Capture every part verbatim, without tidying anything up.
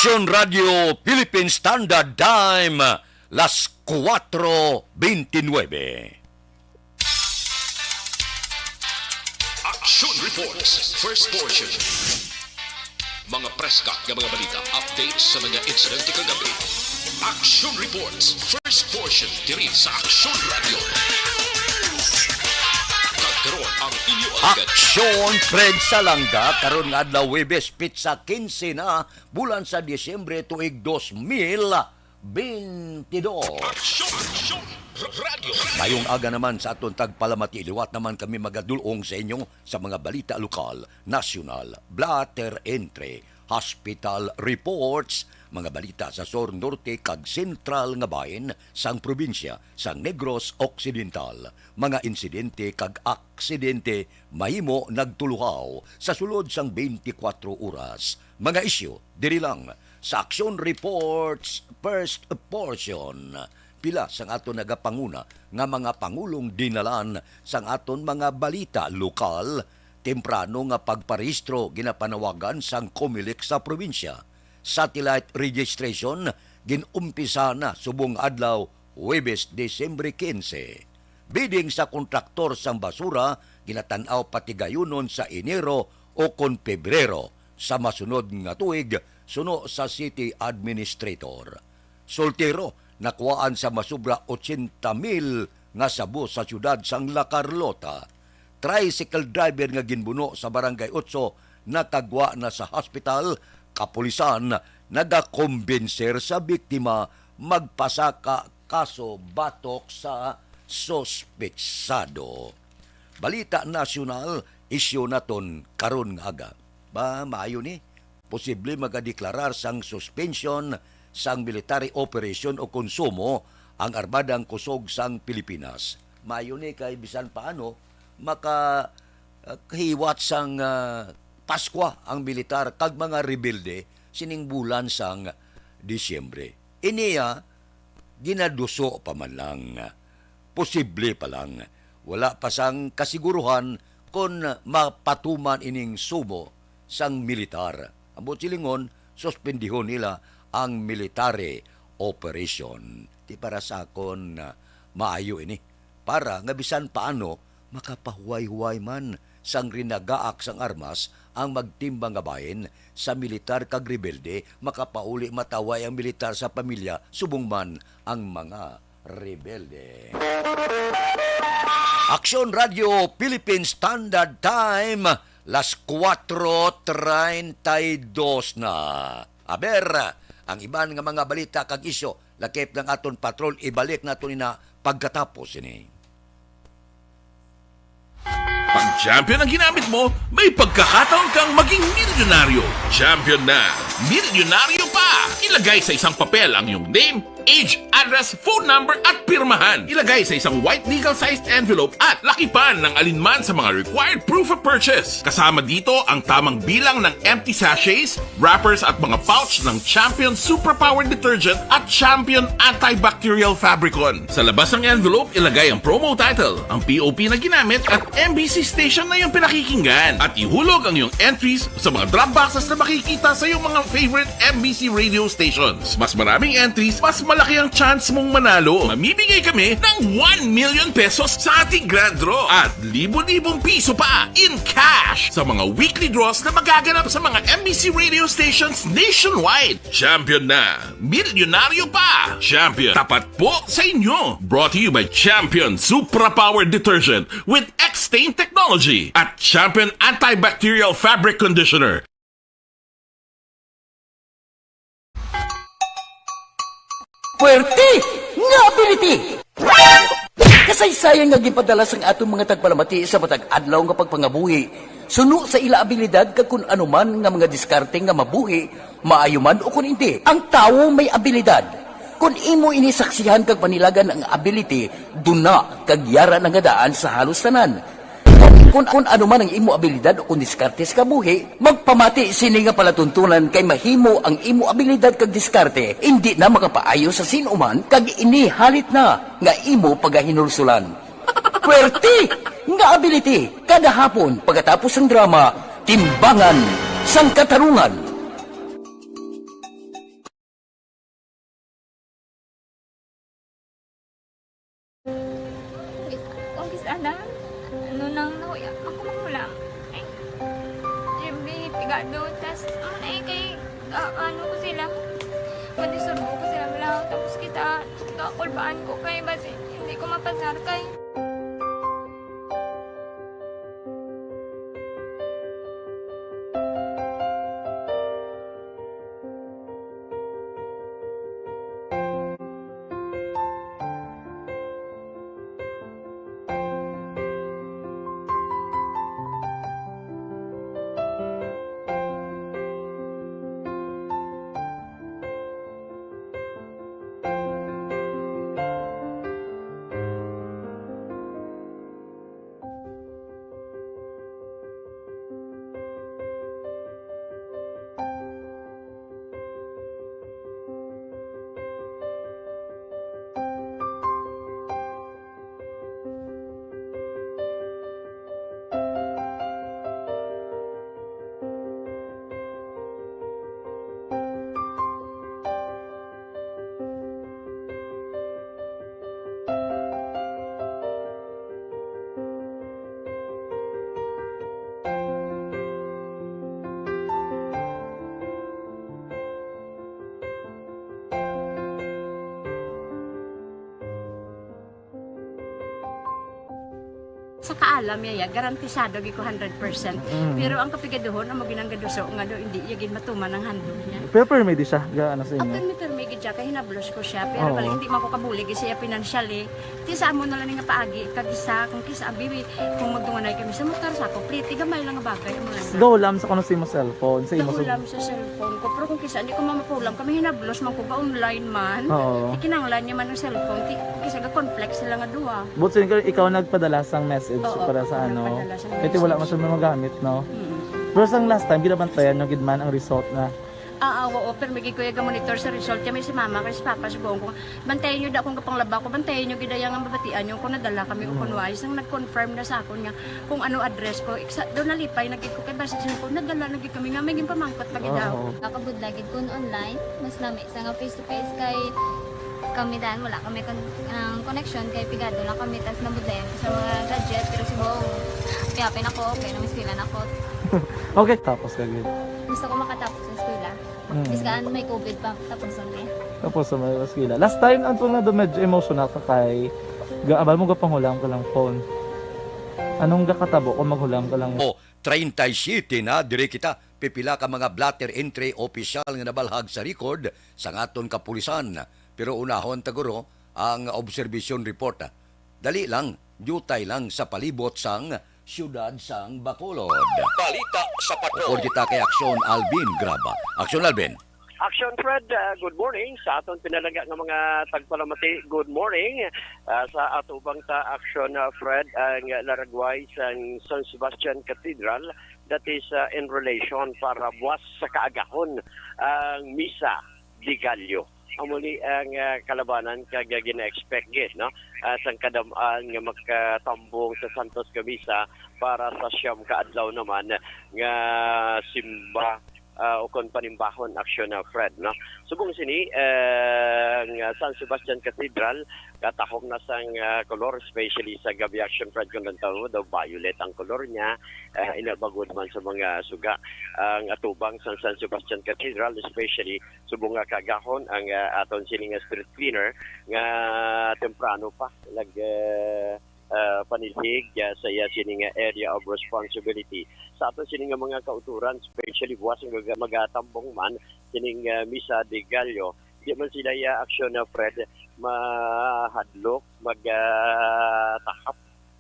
Aksyon Radio Philippine Standard Time, las cuatro veintinueve. Action Reports, first portion. Mga preska nga mga balita, updates sa mga insidente kagabi. Action Reports, first portion, diri sa Action Radio. Kag karon ang inyo alagad. Aksyon, Fred Salanga, karon nga adlaw, Huwebes, petsa quince na, bulan sa Disyembre, tuig dos mil bentidós. Aksyon, Aksyon, Radio. Mayong aga naman sa aton tagpalamati. Liwat naman kami magadulong sa inyo sa mga balita lokal, nasyonal, blatter entry, hospital reports, mga balita sa sur, norte, kag sentral nga bahin sang probinsya sang Negros Occidental, mga insidente kag aksidente mahimo nagtuluhaw sa sulod sang twenty-four oras, mga isyu diri lang sa Action Reports first portion. Pila sang aton nagapanguna nga mga pangulong dinalan sang aton mga balita lokal, temprano nga pagparehistro ginapanawagan sang Comelec sa probinsya. Satellite registration gin-umpisa na subong adlaw, Huwebes, Disyembre quince. Bidding sa kontraktor sang basura ginatan-aw patigayunon sa Enero o kon Pebrero sa masunod nga tuig, suno sa city administrator. Soltero nakuhaan sa masubra ochenta mil nga sabo sa siyudad sang La Carlota. Tricycle driver nga ginbuno sa Barangay Otso nakagwa na sa hospital. Kapulisan nagakumbinser sa biktima magpasaka kaso batok sa suspetsado. Balita nasyonal, isyu naton karon nga aga. Ba, maayo ni. Posible magadeklarar sang suspension sang military operation o konsumo ang Armadang Kusog sang Pilipinas. Maayo ni kay bisan paano maka, uh, hiwat sang, uh, Paskwa ang militar kag mga rebelde sining bulan sang Disyembre. Iniya, ginaduso pa man lang. Posible pa lang. Wala pa sang kasiguruhan kon mapatuman ining sumo sang militar. Ambot silingon, suspendihon nila ang military operation. Ti para sa akon, ah, maayo ini. Para nga bisan paano makapahuway-huway man sang rinagaak sang armas ang magtimbang nga bahin sa militar kag rebelde, makapauli mataway ang militar sa pamilya subong man ang mga rebelde. Aksyon Radio Philippine Standard Time, las cuatro treinta y dos na. Aber, ang iban nga mga balita kag isyu, lakip ng aton patrol, ibalik nato nina pagkatapos ini. Pag Champion ang ginamit mo, may pagkakataon kang maging milyonaryo. Champion na, milyonaryo pa! Ilagay sa isang papel ang iyong name, age, address, phone number, at pirmahan. Ilagay sa isang white legal-sized envelope at lakipan ng alinman sa mga required proof of purchase. Kasama dito ang tamang bilang ng empty sachets, wrappers at mga pouch ng Champion Superpower Detergent at Champion Antibacterial Fabricon. Sa labas ng envelope, ilagay ang promo title, ang P O P na ginamit at M B C station na iyong pinakikinggan. At ihulog ang iyong entries sa mga drop boxes na makikita sa iyong mga favorite M B C radio stations. Mas maraming entries, mas malaki ang chance mong manalo. Mamimigay kami ng one million pesos sa ating grand draw at libo-libong piso pa in cash sa mga weekly draws na magaganap sa mga M B C radio stations nationwide. Champion na! Milyonaryo pa! Champion, tapat po sa inyo! Brought to you by Champion Supra Power Detergent with X-Stain Technology at Champion Antibacterial Fabric Conditioner. Puwerte nga ability! Kasaysayan nga ginpadala sang aton mga tagpalamati sa matag adlaw nga pagpangabuhi, suno sa ila abilidad kag kun ano man nga mga diskarte nga mabuhi, maayo man o kun indi. Ang tawo may abilidad. Kun imo ini saksihan kag panilagan ang ability, duna kag yara na nga daan sa halos tanan. Kun, kun ano man ang imo abilidad o kun diskarte sa kabuhi, magpamati sini nga palatuntunan kay mahimo ang imo abilidad kag diskarte indi na makapaayo sa sin-o man kag ini halit na nga imo pagahinulsulan. Puwerte nga ability kada hapon pagkatapos sang drama, Timbangan sang Katarungan. Kung kis-, ana, ano nang nahuya, ako manghulam. Ay, siyempre, pigado, tas, ano na eh, kay, ah, ano ko sila, manisurbo ko sila lang, tapos kita, kakulbaan ko kay, basi, hindi ko mapasar kay. Sa kaalam niya, ya, garantisado gid ko hundred percent. Mm. Pero ang kapigaduhon, amo ginang gaduso nga do, hindi iya gid matuman ang handog niya. Pero permi di siya, ga-, ano sa inyo? Permi, permi gid siya, kay hinablos ko siya. Pero Oo. Bali, hindi man ko kabulig siya financially. Ti sa amo na lang nga paagi, kag isa, kung kis-, abi, kung magtunganay kami sa motor, sa ako, pliti, gamay lang nga bagay, amo lang. Gahulam sa kuno sa imo cellphone, sa imo sa Gahulam sa cellphone ko. Pero kung kis-a, hindi ko mamapulam kami, hinablos man ko ba online man. Oo. Ti kinahanglan niya man ang cellphone. Ti, kis-a, ga-conflict sila nga duha. But since ikaw nagpadala sang message Oo, para sa ako ano, nagpadala sang kaya ti wala man message. Siya magamit, no? Mm. Pero sang last time, ginabantayan nyo gid man ang result na. Ah, ah, oo, pero may gid ko yung monitor sa result. Kami si mama, kay si papa, si buong ko. Bantayan nyo da akong gapanglaba ko, bantayan nyo gid ang mabatian nyo kung nadala kami o kung Mm. wala. Isang nag-confirm na sa akon nga kung ano address ko. Iksa, daw nalipay na gid ko kay basta siya ko, nadala na gid kami nga may ginpamangkot pa gid daw. Oo. Nakabudlay gid kun online, mas nami sa nga face to face kay kami dan wala kami kon-, ang connection kay pigado lang kami tas nabudlayan ko sa mga gadget pero si Bong, kaya pin ako, okay na, may eskwela na ako. Okay, tapos ka gid. Gusto ko makatapos sa eskwela. Mm. Bisan may covid pa, tapos ang day. Tapos sa may eskwela. Last time, ang tunga do medyo emotional ka kay ga-, abal mo gapanghulam ka lang phone. Anong gakatabo kung maghulam ka lang? O, treinta y siete na, diri kita. Pipila ka mga blotter entry opisyal nga nabalhag sa record sang aton kapulisan. Pero unahon ta guro ang observation report. Dali lang, diutay lang sa palibot sang siyudad sang Bacolod. Balita sa Patrol. Upod kita kay Aksyon Alvin Graba. Aksyon Alvin. Aksyon Fred, uh, good morning. Sa aton pinalangga nga mga tagpalamati, good morning. Uh, sa atubang ta, Aksyon, uh, Fred, ang laragway sang San Sebastian Cathedral, that is, uh, in relation para buwas sa kaagahon ang Misa de Gallo. Amo ni ang, ah, kalabanan kag, ah, gina-expect gid, no? Ah, sang kadam-an nga makatambong sa Santos nga Misa para sa siyam ka adlaw naman nga simba, ah, ukon panimbahon aksyon na Fred, no? Subong sini, eh, ang, ah, San Sebastian Cathedral katahom na sang, ah, kolor, especially sa gabi aksyon Fred, kung nagtanaw mo daw violet ang kolor niya, ah, inabagod man sa mga suga ang atubang sa San Sebastian Cathedral, especially subong nga kaagahon ang, ah, aton sini nga street cleaner nga temprano pa nag, ah, ah, panilhig, ah, sa iya sini nga area of responsibility. Sa aton sini nga mga kauturan, especially buwas nga maga-, magatambong man sining, ah, Misa de Gallo, di man sila iya aksyon na, Fred, mahadlok, mag, ah, tahap,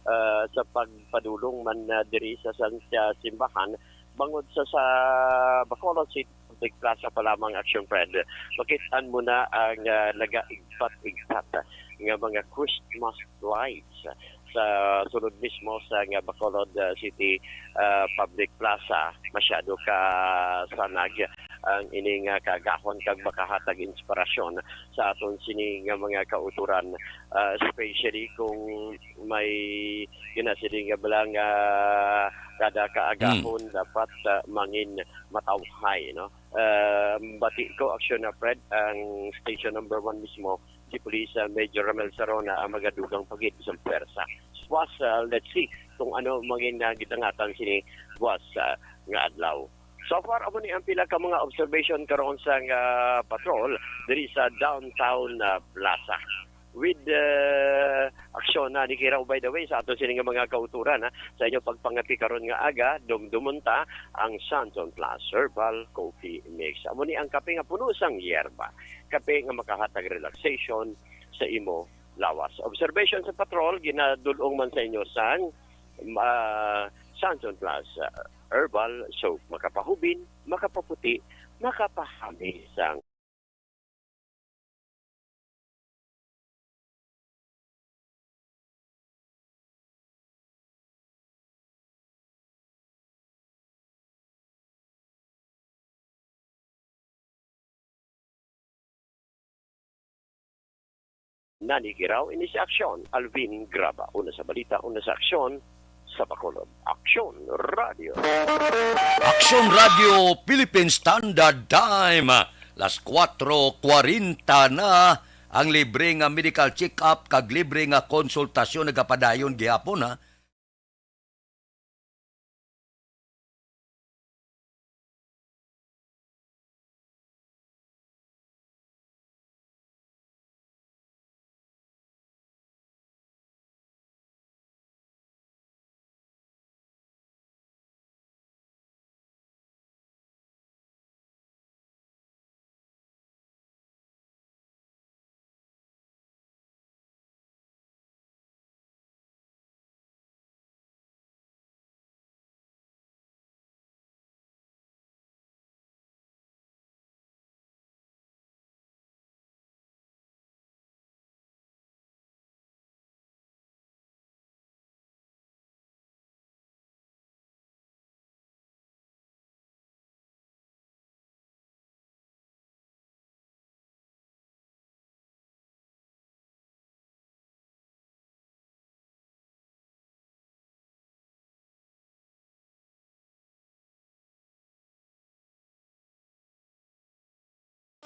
ah, sa pagpadulong man, ah, diri sa, sa, sa simbahan, bangod sa, sa Bacolod City Public Plaza pa lamang, aksyon Fred, makit-an mo na ang, ah, nagaigpat-igpat nga mga Christmas lights sa sulod mismo sa nga Bacolod, ah, City, ah, Public Plaza. Masyado ka sanag ang ini nga kaagahon kag makahatag inspirasyon sa aton sini nga mga kauturan, ah, especially kung may ginasiling nga bala nga kada kaagahon dapat, ah, mangin matawhay, no? Ah, bati ko, aksyon na, Fred, ang station number one mismo si Police, ah, Major Ramel Sarona ang magadugang pagid sa pwersa. Buwas, ah, let's see kung ano mangin, ah, gidangatan sini buwas, ah, nga adlaw. So far, amo ni ang pila ka mga observation karon sa nga patrol diri sa downtown, ah, plaza. With, ah, aksyon na ni Kiraw, by the way, sa ato sini nga mga kauturan, ha, sa inyo pagpangapi karon nga aga, dumdumon ta ang Santon Plus Herbal Coffee Mix. Amo ni ang kape nga puno sang yerba, kape nga makahatag relaxation sa imo lawas. Observation sa patrol ginadul-ong man sa inyo sang, ah, Santon Plus, ah, Herbal Soap. Makapahubin, makapaputi, makapahami sang Nani Giraw, ini si Aksyon Alvin Graba. Una sa balita, una sa aksyon, sa Bacolod. Aksyon Radio. Aksyon Radio Philippine Standard Time. Las kuwatro kwarenta na. Ang libre nga medical check-up kag libre nga konsultasyon nagapadayon gihapon, ha.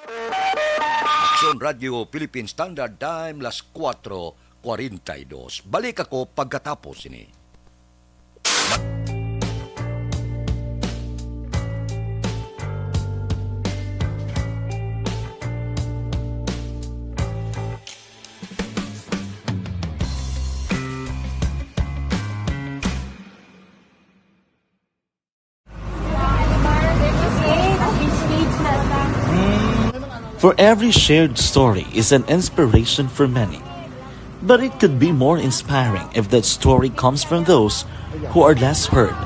Aksyon Radio Philippine Standard Time, las kuwatro kwarenta y dos. Balik ako pagkatapos ini. For every shared story is an inspiration for many. But it could be more inspiring if that story comes from those who are less heard.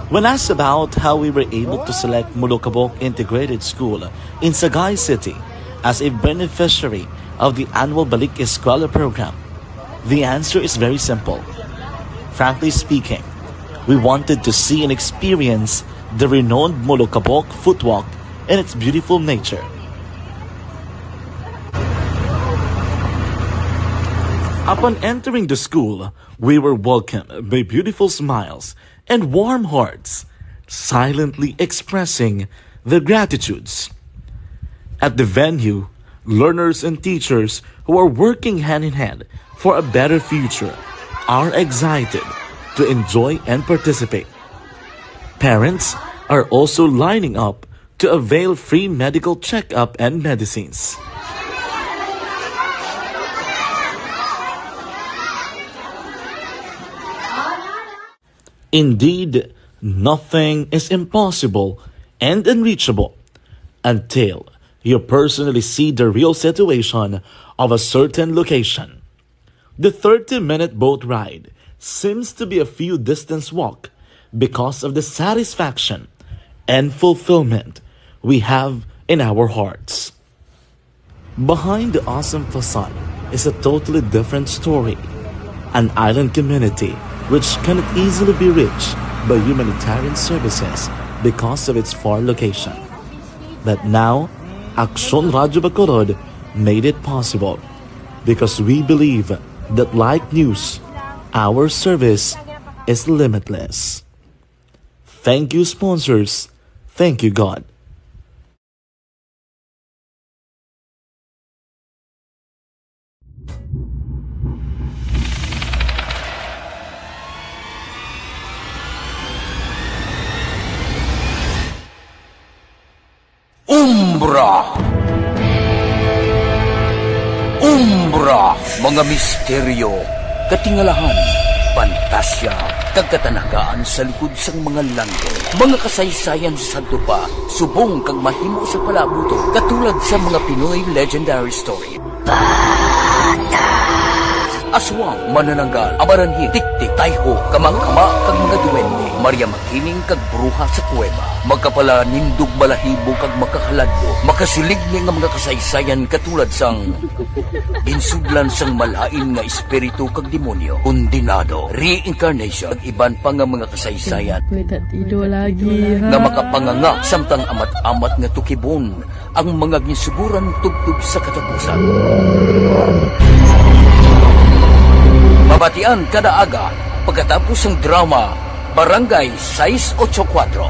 When asked about how we were able to select Molokabok Integrated School in Sagay City as a beneficiary of the annual Balik Eskwela program, the answer is very simple. Frankly speaking, we wanted to see and experience the renowned Molokabok Footwalk and its beautiful nature. Upon entering the school, we were welcomed by beautiful smiles and warm hearts, silently expressing their gratitudes. At the venue, learners and teachers who are working hand in hand for a better future are excited to enjoy and participate. Parents are also lining up to avail free medical checkup and medicines. Indeed, nothing is impossible and unreachable until you personally see the real situation of a certain location. The thirty-minute boat ride seems to be a few distance walk because of the satisfaction and fulfillment we have in our hearts. Behind the awesome facade is a totally different story, an island community which cannot easily be reached by humanitarian services because of its far location. But now, Aksyon Radio Bacolod made it possible because we believe that, like news, our service is limitless. Thank you, sponsors. Thank you, God. Umbra. Umbra, mga misteryo, katingalahan, pantasya, kag katanagaan sa likod sang mga langit. Mga kasaysayan sa sadto pa, subong kag mahimo sa palabuto, katulad sa mga Pinoy legendary story. Aswang, manananggal, amaranhit, tiktik, tayho, kamangkama, kag mga duwende, Maria Makiling, kag bruha sa kuweba, magkapalanindog balahibo, kag makakaladlok, makasiligni nga mga kasaysayan katulad sang ginsudlan sang malain nga espiritu kag demonyo, kondenado, reincarnation, kag iban pa nga mga kasaysayan May tatido lagi, ha? nga makapanganga samtang amat-amat nga tukibon ang mga ginsuguran tubtob sa katapusan. Mabatian kada aga pagkatapos sang drama Barangay sais ocho kuwatro.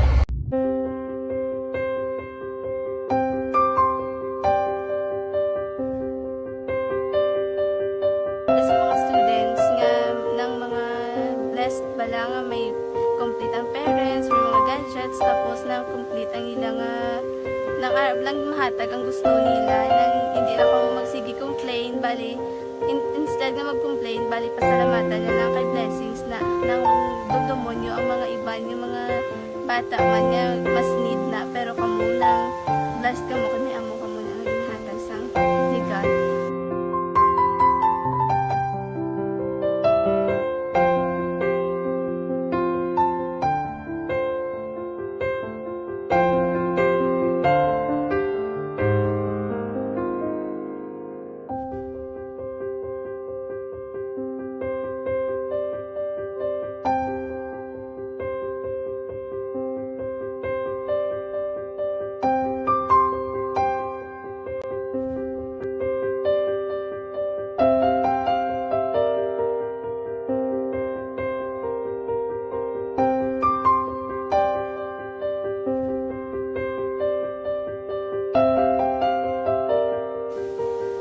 Sa mga students nga, nang mga blessed bala nga may complete ang parents, may mga gadgets, tapos na complete ang ila nga, nang arab lang mahatag ang gusto nila, nang hindi lang kamo magsige complain, bali, in-, instead nga mag-complain, bali, pasalamatan na lang kay blessings na, nang dugdumon nyo ang mga iban, yung mga bata man nga mas need na, pero kamo lang, blessed kamo kay may amo kamo nga ginhatag sang ni God.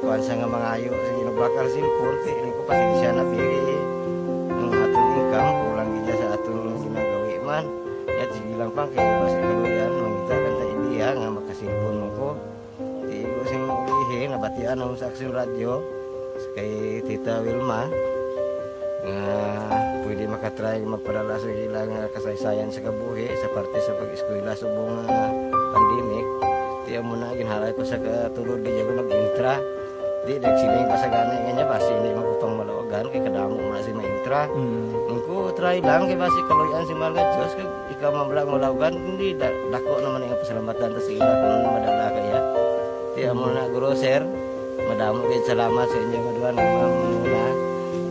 Kuan sa nga mangayo, sige, nagbakal cellphone, kay ini ko pasensya na, biri. Ang aton income, kulang gid sa aton ginagawi man. Yat, sige lang pa, kay basi kaluyan, mangita lang ta ideya nga makaselpon man ko. Di ko sing ilihi, nabatian ako sa Aksyon Radyo, kay Tita Wilma, nga pwede makatry magpadala sa ilang, ah, kasaysayan sa kabuhi sa parte sa pag-eskwela subong nga pandemic. Ti amo na, ginhalay ko sa katulod, di ako nag-intra. Di, nagsiling pa sa gani nga niya, basi hindi man ko pang malawagan, kay kadamo mo na si maintra. Mm. Ang ko, try lang, kay basi kaluyan si mahal nga Diyos, kag ikaw man lang malawagan, hindi, da-, dako naman ang pasalamatan ta sa ila kung madala kaya. Ti amo na, guro, sir, madamo kayo salamat sa inyo nga duha nga mga muna,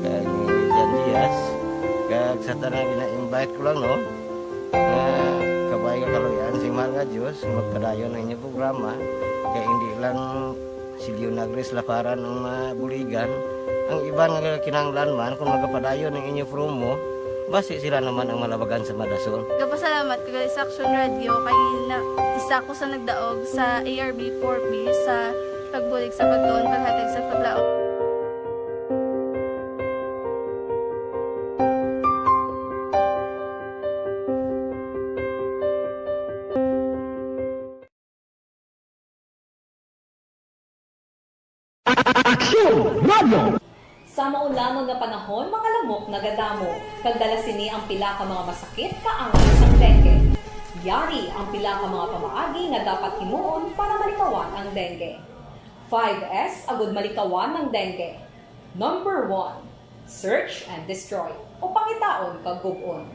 kag ni Jan Diaz, kag sa tanan gina-invite ko lang, no, nga kabay nga kaluyan si mahal nga Diyos, magpadayon ang inyong programa, kay hindi lang si Leonagris Laparan ang mabuligan. Ang iban nga kinahanglan man, kung magapadayon ang inyo promo, basi sila naman ang malabagan sa madason. Gapasalamat ko gali sa Action Radio kay na, isa ko sa nagdaog sa A R B four B sa pagbulig sa pagtuon, paghatag sa paglaom. Aksyon Radio! Sa maulangon nga panahon, mga lamok nagadamo, kag dala sini ang pila ka mga masakit kaangay sang dengue. Yari ang pila ka mga pamaagi nga dapat himuon para malikawan ang dengue. Five S agud malikawan ang dengue. Number one, search and destroy, o pangitaon kag gub-on.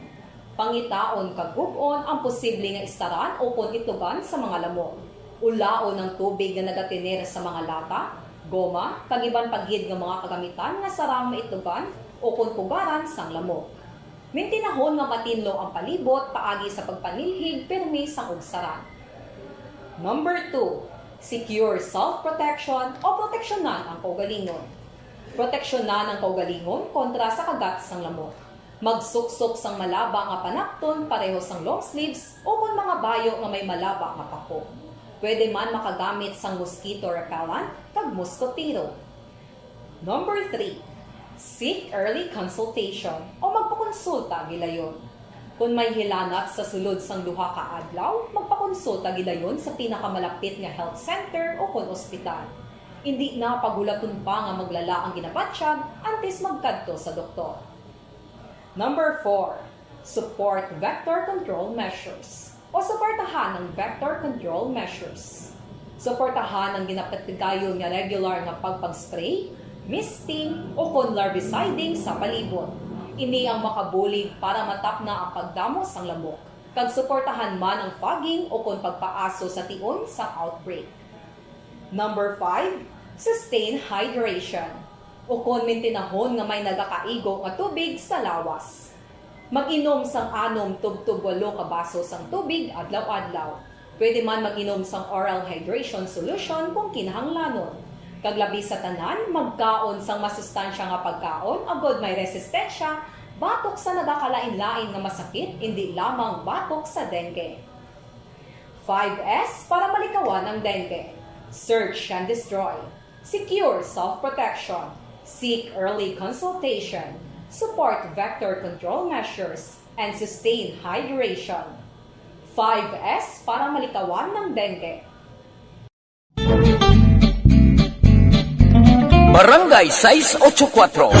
Pangitaon kag gub-on ang posible nga istaran ukon itugan sa mga lamok. Ulaon ang tubig nga nagatener sa mga lata, goma, kag iban pa gid nga mga kagamitan nga sarang maitugan ukon pugaran sang lamok. Mintinahon nga matinlo ang palibot paagi sa pagpanilhig pirmi sang ugsaran. Number two, secure self-protection o proteksyonan ang kaugalingon. Proteksyonan ang kaugalingon kontra sa kagat sang lamok. Magsuksok sang malaba nga panapton pareho sang long sleeves ukon mga bayo nga may malaba nga pako. Pwede man makagamit sang mosquito repellent kag moskotero. Number three, seek early consultation o magpakonsulta gilayon. Kon may hilanat sa sulod sang duha ka adlaw, magpakonsulta Konsulta gidayon sa pinakamalapit nga health center o kon ospital. Indi na paghulaton pa nga maglala ang ginabatyag antes magkadto sa doktor. Number four, support vector control measures o suportahan ang vector control measures. Suportahan ang ginapatigayon nga regular nga pagpag-spray, misting, o kon larviciding sa palibot. Ini ang makabulig para matapna ang pagdamo sang lamok, kag suportahan man ang fogging o kon pagpaaso sa tion sang outbreak. Number five, sustain hydration, o kon mintinahon nga may nagakaigo nga tubig sa lawas. Mag-inom sang anom tubtob walo ka baso sang tubig adlaw-adlaw. Pwede man mag-inom sang oral hydration solution kung kinahanglanon. Kag labi sa tanan, magkaon sang masustansya nga pagkaon agod may resistensya batok sa nagakalain-lain nga masakit, indi lamang batok sa dengue. Five S para malikawan ang dengue. Search and destroy. Secure self-protection. Seek early consultation. Support vector control measures. And sustain hydration. Five S para malikawan ng dengue. Barangay sais ocho kuwatro.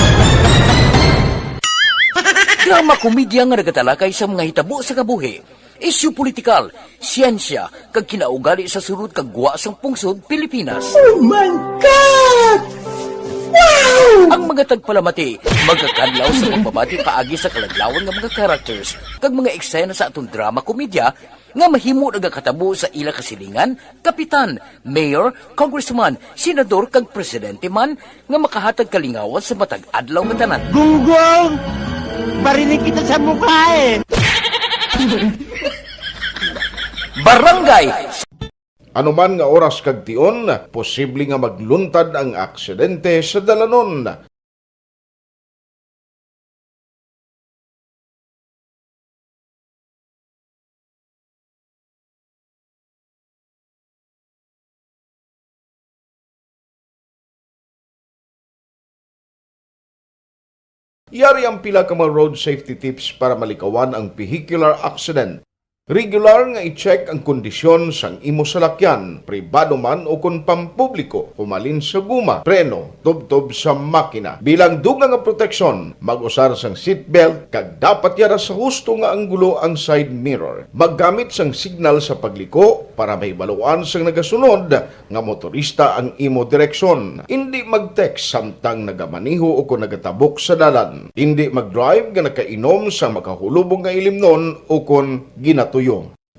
Drama komedya nga nagatalakay sa mga hitabo sa kabuhi, isyu politikal, siyensya, kag kinaugali sa sulod kag gwa sang pungsod Pilipinas. Oh my God! Wow! Ang mga tagpalamati magakadlaw sa pagbabati paagi sa kaladlawan nga mga characters kag mga eksena sa aton drama komedya nga mahimo nagakatabo sa ila kasilingan, kapitan, mayor, congressman, senador, kag presidente man nga makahatag kalingawan sa matag adlaw nga tanan. Gunggong! Barinig kita sa mukha eh! Barangay. Anuman nga oras kag tion, posible nga magluntad ang aksidente sa dalanon. Yari ang pila ka mga road safety tips para malikawan ang vehicular accident. Regular nga i-check ang kondisyon sang imo salakyan, pribado man o kon pampubliko, humalin sa guma, preno, tubtob sa makina. Bilang dugang nga proteksyon, mag-usar sang seatbelt kag dapat yara sa husto nga anggulo ang side mirror. Maggamit sang signal sa pagliko para mahibaluan sang nagasunod nga motorista ang imo direksyon. Indi mag-text samtang nagamaneho o kon nagatabok sa dalan. Indi mag-drive nga nakainom sa makahulubong nga ilimnon o kon ginatuyo.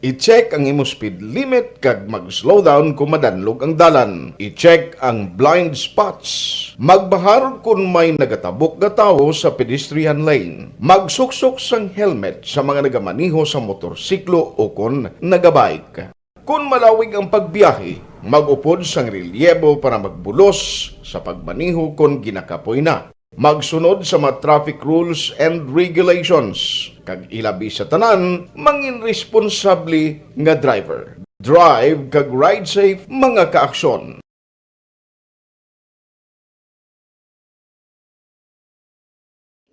I-check ang imo speed limit kag mag-slow down kon madanlog ang dalan. I-check ang blind spots. Magbahar kon may nagatabok nga tawo sa pedestrian lane. Magsuksok sang helmet sa mga nagamaneho sa motorsiklo o kon nagabike. Kon malawig ang pagbiyahe, mag-upod sang relyebo para magbulos sa pagmaneho kon ginakapoy na. Magsunod sa mga traffic rules and regulations, kag ilabi sa tanan, mangin responsable nga driver. Drive kag ride safe, mga kaaksyon.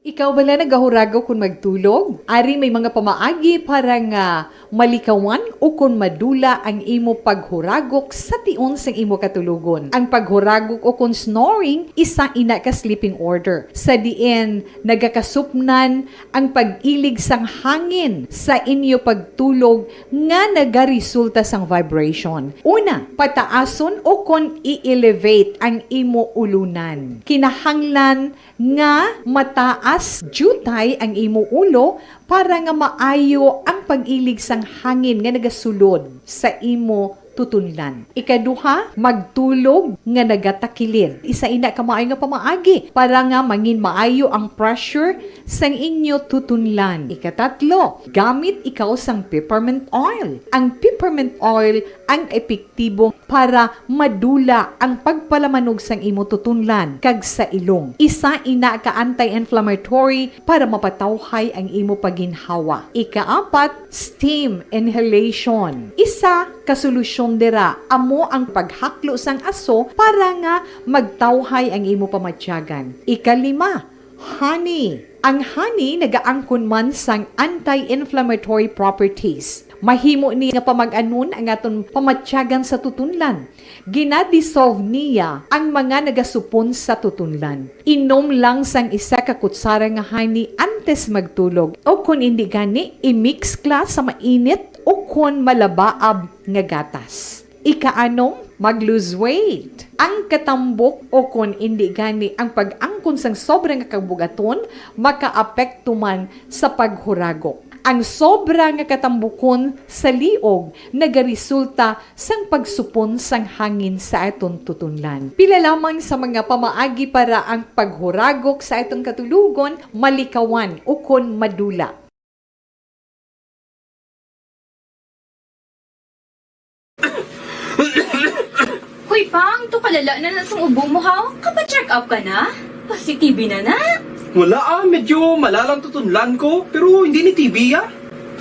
Ikaw bala nagahuragok kon magtulog? Ari may mga pamaagi para nga malikawan o kon madula ang imo paghuragok sa tion sang imo katulogon. Ang paghuragok o kon snoring, isa ina ka sleeping order, sa diin nagakasupnan ang pag-ilig sang hangin sa inyo pagtulog nga nagaresulta sang vibration. Una, pataason o kon i-elevate ang imo ulunan. Kinahanglan nga mataas diutay ang imo ulo para nga maayo ang pag-ilig sang hangin nga nagasulod sa imo tutunlan. Ikaduha, magtulog nga nagatakilid. Isa ina ka maayo nga pamaagi para nga mangin maayo ang pressure sang inyo tutunlan. Ikatatlo, gamit ikaw sang peppermint oil. Ang peppermint oil ang epektibo para madula ang pagpalamanog sang imo tutunlan kag sa ilong. Isa ina ka anti-inflammatory para mapatawhay ang imo paginhawa. Ikaapat, steam inhalation. Isa ka solusyon dira amo ang paghaklo sang aso para nga magtawhay ang imo pamatyagan. Ikalima, honey. Ang honey nagaangkon man sang anti-inflammatory properties. Mahimo ni nga pamag-anon ang aton pamatyagan sa tutunlan. Gina-dissolve niya ang mga nagasupon sa tutunlan. Inom lang sang isa ka kutsara nga honey antes magtulog, o kon indi gani, i-mix kla sa mainit o kon malabaab nga gatas. Ikaanom, mag-lose weight. Ang katambok o kon indi gani ang pag-angkon sang sobra nga kabugaton makaapekto man sa paghuragok. Ang sobra nga katambukon sa liog nagaresulta sang pagsupon sang hangin sa aton tutunlan. Pila lamang sa mga pamaagi para ang paghuragok sa aton katulogon malikawan ukon madula. Hoy, Pang, to kalala na na sang ubo mo, ha? Kapa-check up ka na? Positive na na. Wala, ah, medyo malalang tutunlan ko, pero hindi ni T B, ah.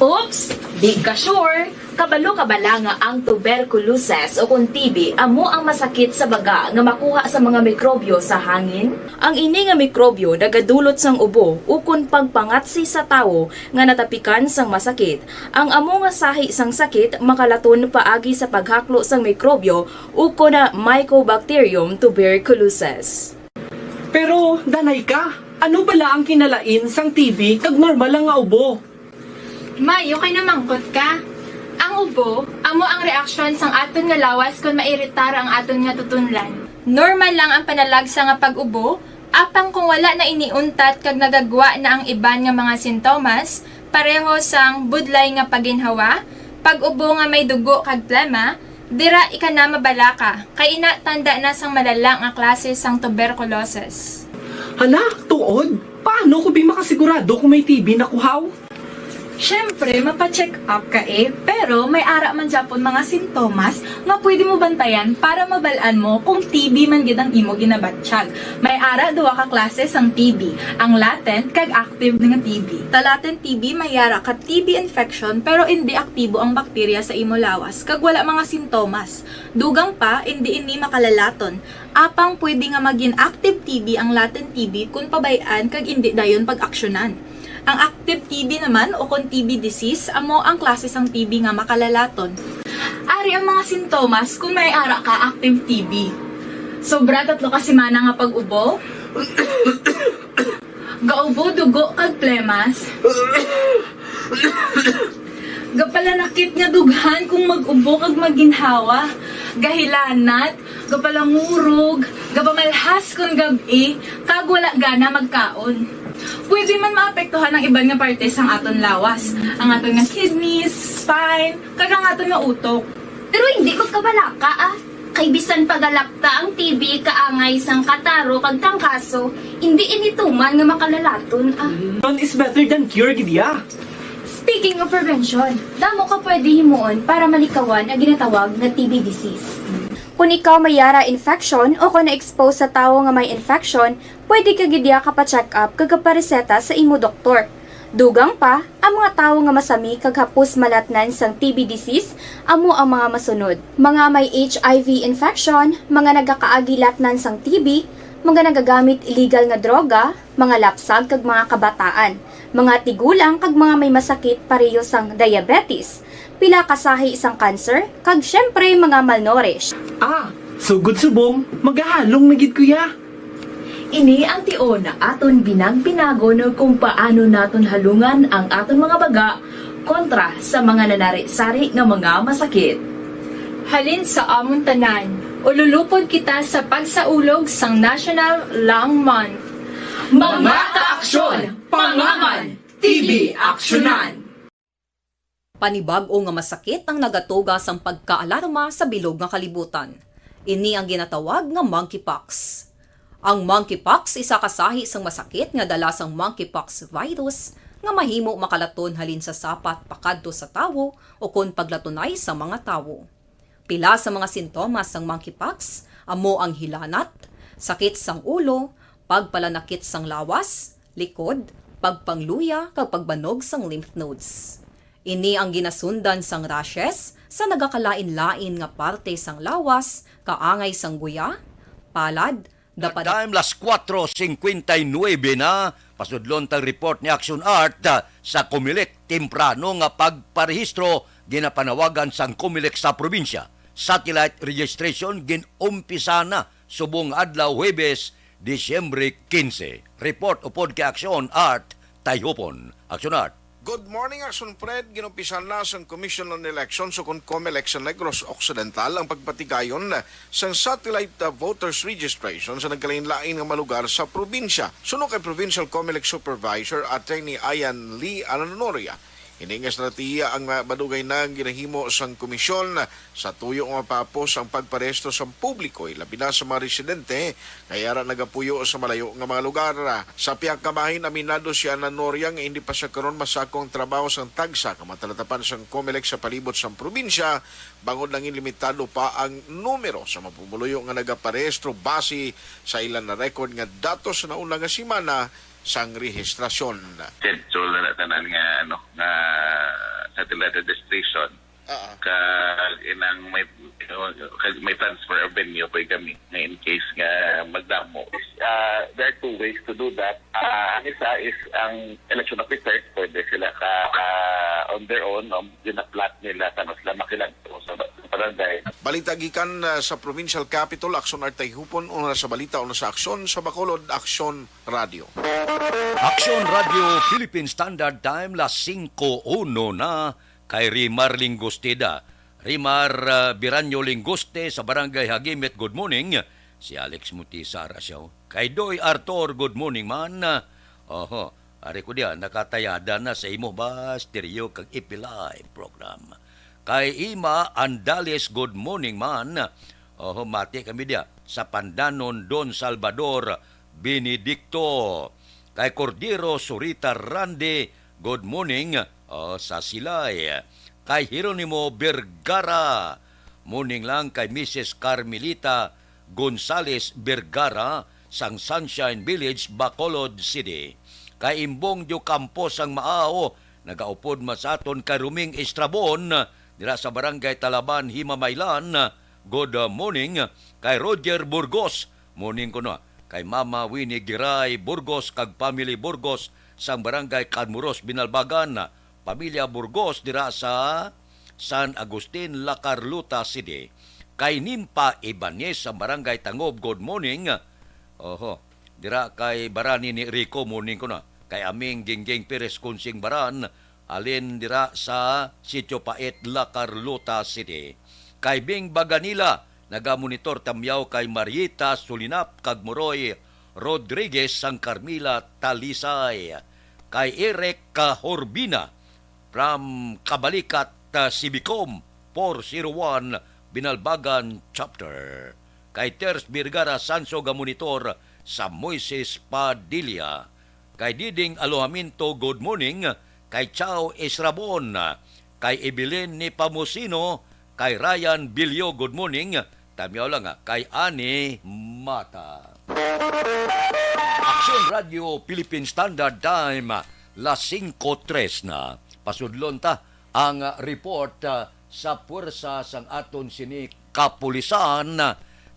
Oops! Di ka sure? Kabalo ka bala nga ang tuberculosis o kon T B amo ang masakit sa baga nga makuha sa mga mikrobyo sa hangin? Ang ini nga mikrobyo nagadulot sang ubo ukon pagpangatsi sa tawo nga natapikan sang masakit. Ang amo nga sahi sang sakit makalaton paagi sa paghaklo sang mikrobyo ukon na Mycobacterium tuberculosis. Pero, danay ka, ano bala ang kinalain sang T B kag normal lang nga ubo? May, okay na mangkot ka. Ang ubo, amo ang reaksyon sang aton nga lawas kon mairitar ang aton nga tutunlan. Normal lang ang panalagsa nga pag-ubo, apang kung wala na ini untat kag nagagwa na ang iban nga mga sintomas, pareho sang budlay nga paginhawa, pag-ubo nga may dugo kag plema, dira ika na mabalaka, kay ina tanda na sang malala nga klase sang tuberculosis. Hala, tuod? Paano ko bi makasigurado kung may T B na ko haw? Siyempre, mapa-check up ka eh, pero may ara man gyapon mga sintomas nga pwede mo bantayan para mabal-an mo kung T B man gid ang imo ginabatyag. May ara duha ka klase sang T B, ang latent kag active nga T B. Sa latent T B, may ara ka T B infection pero indi aktibo ang bakterya sa imo lawas kag wala mga sintomas. Dugang pa, indi ini makalalaton. Apang pwede nga magin active T B ang latent T B kon pabay-an kag indi dayon pag-aksyonan. Ang active T B naman, o kon T B disease, amo ang klase sang T B nga makalalaton. Ari ang mga sintomas kon may ara ka active T B. Sobra tatlo ka semana nga pag-ubo. Gaubo dugo kag plemas. Gapalanakit nga dughan kung mag-ubo kag maginhawa. Gahilanat, gapalangurog, gapamalhas kon gab-i, kag wala gana magkaon. Pwede man maapektuhan ang iban nga parte sang aton lawas, ang aton nga kidneys, spine, kag ang aton nga utok. Pero hindi magkabalaka, ah. Kay bisan pagalapta ang T B kaangay sang kataro kag trangkaso, hindi ini tuman nga makalalaton, ah. Prevention is better than cure, gid ya. Speaking of prevention, damo ka pwede himuon para malikawan ang ginatawag nga T B disease. Kon ikaw may ara infection o kon na-expose sa tawo nga may infection, pwede ka gid ya kapa-check up kag kapareseta sa imo doktor. Dugang pa, ang mga tawo nga masami kag hapos malatnan sang T B disease amo ang mga masunod: mga may H I V infection, mga nagakaagi latnan sang T B, mga nagagamit illegal nga droga, mga lapsag kag mga kabataan, mga tigulang kag mga may masakit pareho sang diabetes, pila ka sahi sang cancer, kag siyempre mga malnourished. Ah, sugod subong, magahalong na gid ko ya. Ini ang tion nga aton binag-binagon kung paano naton halungan ang aton mga baga kontra sa mga nanari-sari nga mga masakit. Halin sa amon tanan, ululupod kita sa pagsaulog sang National Lung Month. Mga kaaksyon, pangaman, T B aksyonan! Panibag-o nga masakit ang nagatuga sang pagkaalarma sa bilog nga kalibutan. Ini ang ginatawag nga monkeypox. Ang monkeypox isa ka sahi sang masakit nga dala sang monkeypox virus nga mahimo makalaton halin sa sapat pakadto sa tawo o kon paglatunay sa mga tawo. Pila sa mga sintomas sang monkeypox amo ang hilanat, sakit sang ulo, pagpalanakit sang lawas, likod, pagpangluya, kag pagbanog sang lymph nodes. Ini ang ginasundan sang rashes sa nagakalain-lain nga parte sang lawas, kaangay sang guya, palad, Dapat time las kuwatro singkwenta y nuebe na, pasudlon tang report ni Action Art, ah, sa Comelec, temprano nga pagparehistro ginapanawagan sang Comelec sa probinsya. Satellite registration gin-umpisa na subong adlaw Huwebes, Disyembre kinse. Report upod kay Action Art Tayhupon. Action Art. Good morning, Action Fred. Ginumpisan na sang Commission on Elections o kon Comelec sa Negros Occidental ang pagpatigayon sang satellite, uh, voters registration sa nagkalain-lain nga mga lugar sa probinsya. Suno kay Provincial Comelec Supervisor Attorney Ian Lee Ananoria, ini nga estratehiya ang, uh, madugay na ginahimo sang komisyon sa tuyo nga mapapos ang pagparehistro sang publiko, ilabi na sa mga residente nga yara nagapuyo sa malayo nga mga lugar. Sa pihak ka bahin, aminado si Ananoria nga hindi pa sa karon masako ang trabaho sang tagsa ka mga talatapan sang Comelec sa palibot sang probinsya, bangod lang limitado pa ang numero sa mga pumuluyo nga nagaparehistro base sa ila na record nga datos sa nauna nga semana sang rehistrasyon. Schedule na tanan nga, ano, nga satellite registration. Oo. Kag inang may, kag may transfer of venue pa kami nga in case nga magdamo. Ah, there are two ways to do that. Ah, ang isa is ang election officers, pwede sila ka, ka on their own, um, gina-plot nila kano sila makilagto sa ba-, barangay. Balita gikan, ah, sa Provincial Capitol, Action Art Tayhupon, una sa balita, una sa aksyon, sa Bacolod, Aksyon Radio. Aksyon Radio Philippine Standard Time, las singko uno na. Kay Rimar Lingustida. Rimar, ah, Biranyo Linguste sa Barangay Hagimit, good morning. Si Alex Mutisara siya, oh. Kay Doy Arthur, good morning, man. Oho, ari ko diya, nakatayada na sa imo ba, stereo kag F B Live program. Kay Ima Andales, good morning, man. Oho, mati kami diya sa Pandanon, Don Salvador Benedicto. Kay Cordero Surita Rande, good morning, oh, sa Silay. Kay Jeronimo Vergara, morning lang. Kay Missus Carmelita Gonzales Vergara sang Sunshine Village, Bacolod City. Kay Imbong Diocampo sang Maao, nagaupod man sa aton. Kay Ruming Estrabon, dira sa Barangay Talaban, Himamaylan, good morning. Kay Roger Burgos, morning kuno. Kay Mama Winnie Giray Burgos kag family Burgos sang Barangay Canmuros, Binalbagan, pamilya Burgos dira sa San Agustin, La Carlota City. Kay Nimpa Ibanez sa Barangay Tangob, good morning. Oho, dira kay Barani ni Rico, morning kuno. Kay Aming Gingging Perez Kunsing Baran, alin dira sa Sitio Pait, La Carlota City. Kay Bing Baganila, nagamonitor tamyaw. Kay Marieta Sulinap kag Moroy Rodriguez sang Carmila, Talisay. Kay Eric Cahorbina from Kabalikat, ah, Sibicom, four zero one, Binalbagan Chapter. Kay Ters Vergara Sanso, gamonitor sa Moises Padilla. Kay Diding Alojamiento, good morning. Kay Chao Israbon, kay Evelyn Nepomuceno, kay Ryan Bilyo, good morning. Tamyaw lang, ah, kay Ani Mata. Aksyon Radio Philippine Standard Time, las singko tres na. Pasudlon ta ang, ah, report, ah, sa puwersa sang aton sini kapulisan.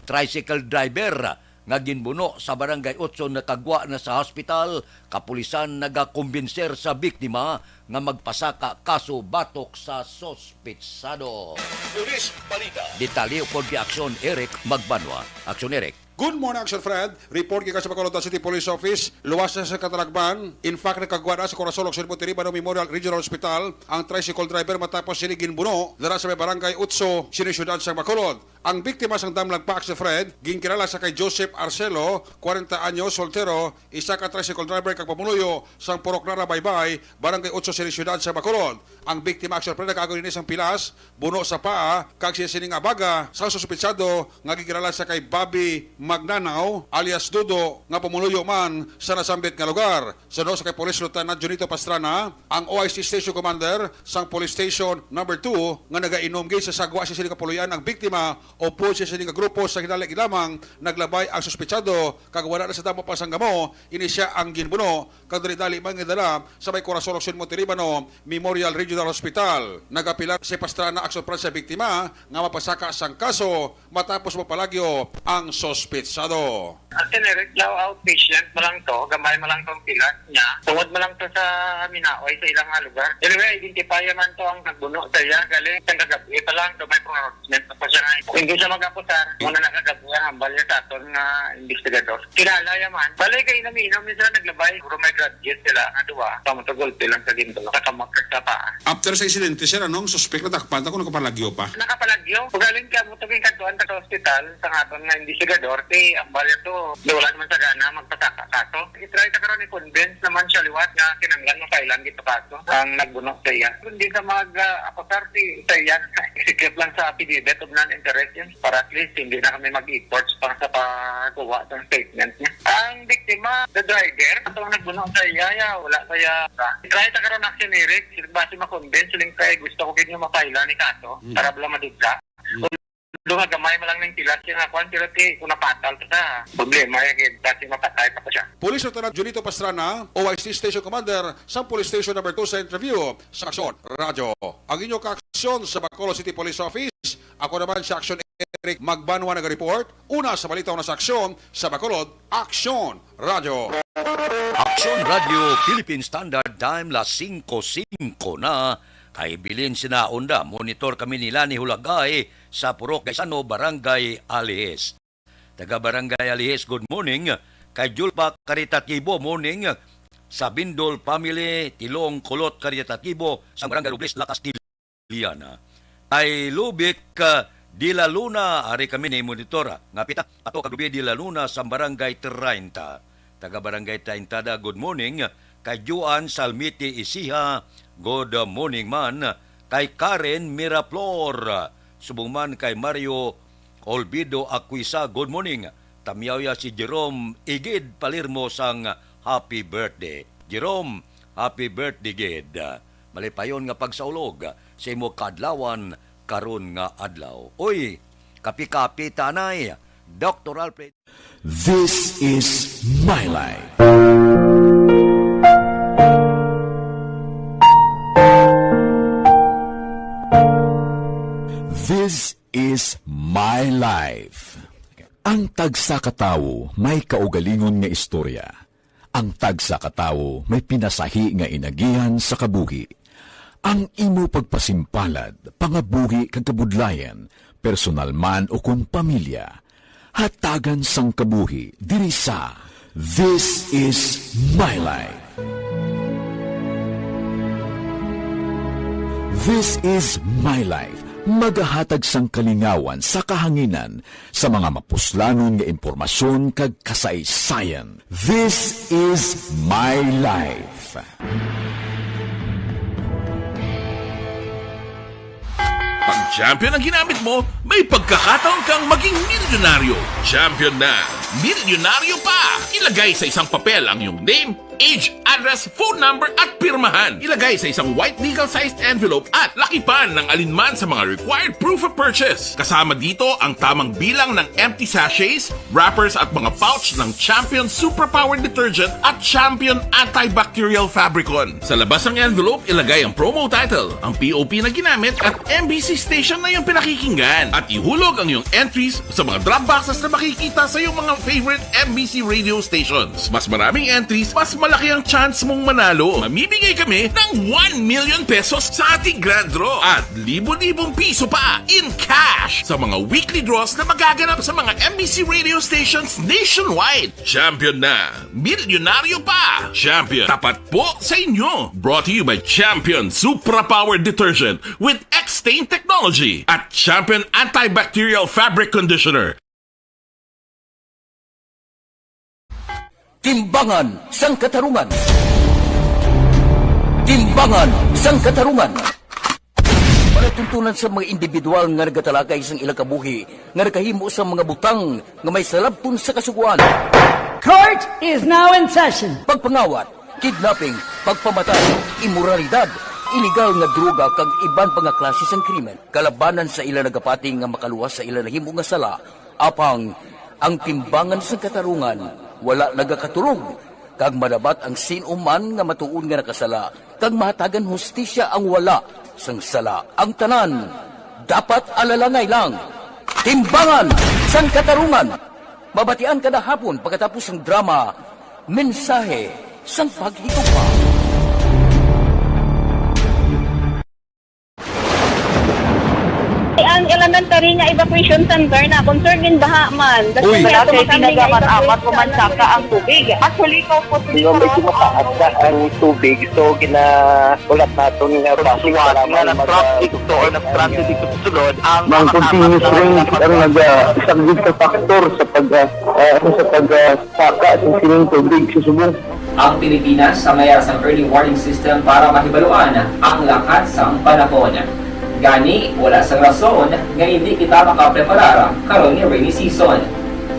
Tricycle driver nga ginbuno sa Barangay Otso nakagwa na sa hospital. Kapulisan nagakumbinser sa biktima nga magpasaka kaso batok sa suspetsado. Pulis Balita. Detalye upod kay Aksyon Eric Magbanwa. Aksyon Eric. Good morning, Action Fred. Report gikan sa Bacolod City Police Office. Luwas na sa katalagman. In fact, nakagwa na sa Corazon Occidental Monterribano Memorial Regional Hospital ang tricycle driver matapos sini ginbuno dira sa may Barangay Otso, sini siyudad sa Bacolod. Ang biktima sang damlag pa, Action Fred, ginkilala sa kay Joseph Arcelo, kwarenta anyos, soltero, isa ka tricycle driver kag pumuluyo sang Purok Rara, Baybay, Barangay Otso, sini siyudad sa Bacolod. Ang biktima, Action Fred, nakaagod ini sang pilas, buno sa paa, kag siya sini nga abaga sang suspetsado nga ginkilala sa kay Bobby Magnanaw alias Dudo nga pumuluyo man sa nasambit nga lugar. Suno sa kay Police Lieutenant Junito Pastrana, ang O I C Station Commander sang Police Station Number Two nga nagainom gid sa sagwa sa sini kapuloy-an ang biktima, Upod sa sini nga grupo, sa hinali gid lamang naglabay ang suspetsado kag wala na sa damo pa sang gamo, ini sia ang ginbuno kag dali-dali man gidala sa may Corazon Occidental Montelibano Memorial Regional Hospital. Nagapilar si Pastrana Action Branch sa biktima nga mapasaka sang kaso matapos mapalagyo ang suspetsado. Ang generic daw outpatient pa lang to, gamay man lang tong pilas niya. Tungod man lang to sa minaoy sa ilang nga lugar. Anyway, identify man to ang nagbuno sa iya. Galing sa kagabi pa lang to, may pronouncement pa siya nga hindi siya mag-akusar. Muna na kagabi ang hambal niya sa aton nga investigador. Kilala ya man. Balay kay inaminom ni sila naglabay. Puro may graduate sila nga duwa. Pamutagulpi lang sa ginto. Nakamakak sa paa. After sa insidente, sir, anong suspek natakpan ta kung nakapalagyo pa? Nakapalagyo. Ugaling ka mo tubing kadtuan ka sa ospital sa aton nga investigador, ti ambal to, di wala naman sa gana magpasaka kaso. I-try ta karon i-convince naman siya liwat nga kinanglan mo kailan gito kaso ang nagbuno sa iya. Kung di sa mag ah, akusar si sa iya, execute lang sa affidavit of non-interest yun. Para at least hindi na kami mag-efforts para sa pagkuha ng statement niya. Ang biktima, the driver, ito ang nagbuno sa iya, ya, wala sa iya. I-try ta karon action, Eric. Basi ma-convince lang kay gusto ko gid nga mapaila ni kaso Mm. para bala madugla. Mm. Duha gamay man lang ning pilas siya nga kwan, pero ti kung napatal ta sa problema ya gid, basi mapatay pa ko siya. Police Lieutenant Junito Pastrana, O I C Station Commander sa Police Station Number Two sa interview sa Aksyon Radyo. Ang inyo kaaksyon sa Bacolod City Police Office, ako naman si Aksyon Eric Magbanwa nag-report. Una sa balita, una sa aksyon sa Bacolod, Aksyon Radyo. Aksyon Radyo Philippine Standard Time, las singko singko na. Kay bilin sinaon da, monitor kami nila ni Hulagay sa Purok Gaisano, Barangay Alihis. Taga Barangay Alihis, good morning. Kay Julpa Caritativo, morning. Sa Bindol family, Tilong Kulot Caritativo, sa Barangay Robles, La Castilla. Liana. Kay Lubic, ah, de la Luna, ari kami ni monitor, ah, nga pita, ato kag Lubic de la Luna sa Barangay treinta. Taga Barangay treinta da, good morning. Kay Juan Salmiti Isiha, good morning man. Kay Karen Miraflor, subong man kay Mario Olvido Aquisa, good morning. Tamyaw ya si Jerome Igid Palirmo sang happy birthday. Jerome, happy birthday gid. Malipayon nga pagsaulog sa imo kaadlawan karon nga adlaw. Uy, kapi-kapi tanay, Doctor Alfred. This is my life. This is my life. Ang tagsa ka tawo may kaugalingon nga istorya. Ang tagsa ka tawo may pinasahi nga inagihan sa kabuhi. Ang imo pagpasimpalad, pangabuhi kag kabudlayan, personal man ukon pamilya, hatagan sang kabuhi diri sa This Is My Life. This Is My Life, magahatag sang kalingawan sa kahanginan sa mga mapuslanon nga impormasyon kag kasaysayan. This Is My Life. Pag champion ang ginamit mo, may pagkakataon kang maging milyonaryo. Champion na, milyonaryo pa! Ilagay sa isang papel ang iyong name, age, address, phone number, at pirmahan. Ilagay sa isang white legal-sized envelope at lakipan ng alinman sa mga required proof of purchase. Kasama dito ang tamang bilang ng empty sachets, wrappers, at mga pouch ng Champion Superpower Detergent at Champion Antibacterial Fabricon. Sa labas ng envelope, ilagay ang promo title, ang P O P na ginamit, at M B C station na iyong pinakikinggan. At ihulog ang iyong entries sa mga drop boxes na makikita sa iyong mga favorite M B C radio stations. Mas maraming entries, mas malaki ang chance mong manalo. Mamimigay kami ng one million pesos sa ating grand draw at libo-libong piso pa in cash sa mga weekly draws na magaganap sa mga M B C radio stations nationwide. Champion na! Milyonaryo pa! Champion, tapat po sa inyo! Brought to you by Champion Supra Power Detergent with X-Stain Technology at Champion Antibacterial Fabric Conditioner. Timbangan sang Katarungan. Timbangan sang Katarungan. Palatuntunan sa mga individual nga nagatalakay sang ilang kabuhi nga nakahimo sa mga butang nga may salabton sa kasugoan. Court is now in session. Pagpangawat, kidnapping, pagpamatay, imoralidad, Iligal nga droga kag iban pa nga klase sang krimen kalabanan sa ila nagapati nga makaluwas sa ila nahimo nga sala, apang ang timbangan sang katarungan wala nagakaturog, kag madabat ang sin-o man nga matuod nga nakasala, kag mahatagan hustisya ang wala sang sala. Ang tanan dapat alalangay lang. Timbangan sang katarungan. Mabatian kada hapon pagkatapos sang drama, Mensahe sang Paghigugma. Ang elementary nga evacuation center na concerned in baha man. Uy. Wala kay ginagamit-amit o mansaka ang tubig. Actually, ikaw po, Hindi, medyo mataas na ang tubig. So, gina-, ulat naton nga traffic, nga nag-traffic to or nag-transit dito sa sulod, ang Ang continuous rain ang naga-, isa gid ka factor sa pag, ah, ah, sa pag, ah, saka sa sining tubig sa subong. Ang Pilipinas ang mayara sang early warning system para mahibaluan ang lakat sang panahon. Gani, wala sang rason nga hindi kita makapreparar karon nga rainy season.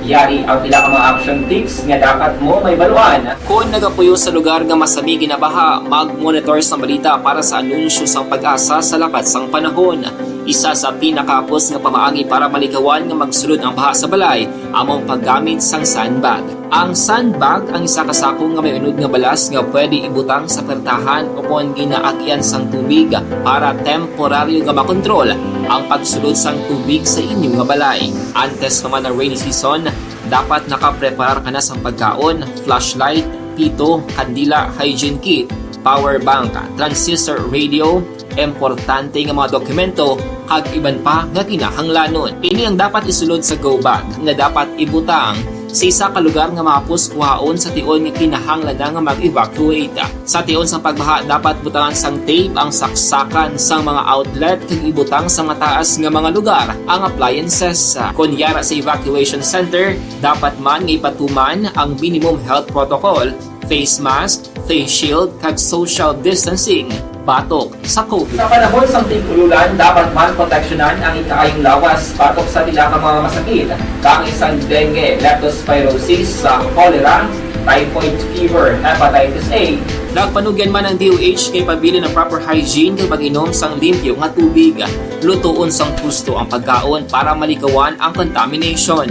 Yari ang pila ka mga action tips nga dapat mo mahibaluan. Kon nagapuyo sa lugar nga masami ginabaha, mag-monitor sang balita para sa anunsyo sang PAGASA sa lakat sang panahon. Isa sa pinakahapos nga pamaagi para malikawan nga magsulod ang baha sa balay amo ang paggamit sang sandbag. Ang sandbag ang isa ka sako nga may unod nga balas nga pwede ibutang sa pertahan o kon ginaagyan sang tubig para temporaryo nga makontrol ang pagsulod sang tubig sa inyo nga balay. Antes pa man ang rainy season, dapat nakapreparar ka na sang pagkaon, flashlight, pito, kandila, hygiene kit, power bank, transistor radio, importante nga mga dokumento, kag iban pa nga kinahanglanon. Ini ang dapat isulod sa go bag nga dapat ibutang sa isa ka lugar nga mahapos kuhaon sa tion nga kinahanglan na nga mag-evacuate. Sa tion sang pagbaha, dapat butangan sang tape ang saksakan sang mga outlet kag ibutang sa mataas nga mga lugar ang appliances. Kon yara sa evacuation center, dapat man nga ipatuman ang minimum health protocol, face mask, face shield, kag social distancing batok sa COVID. Sa panahon sang tig-ululan, dapat man proteksyonan ang ikaayong lawas batok sa pila ka mga masakit, kaangay sang dengue, leptospirosis, sa cholera, typhoid fever, hepatitis A. Nagpanugyan man ang D O H nga ipabilin ang proper hygiene kag pag-inom sang limpyo nga tubig. Lutoon sang husto ang pagkaon para malikawan ang contamination.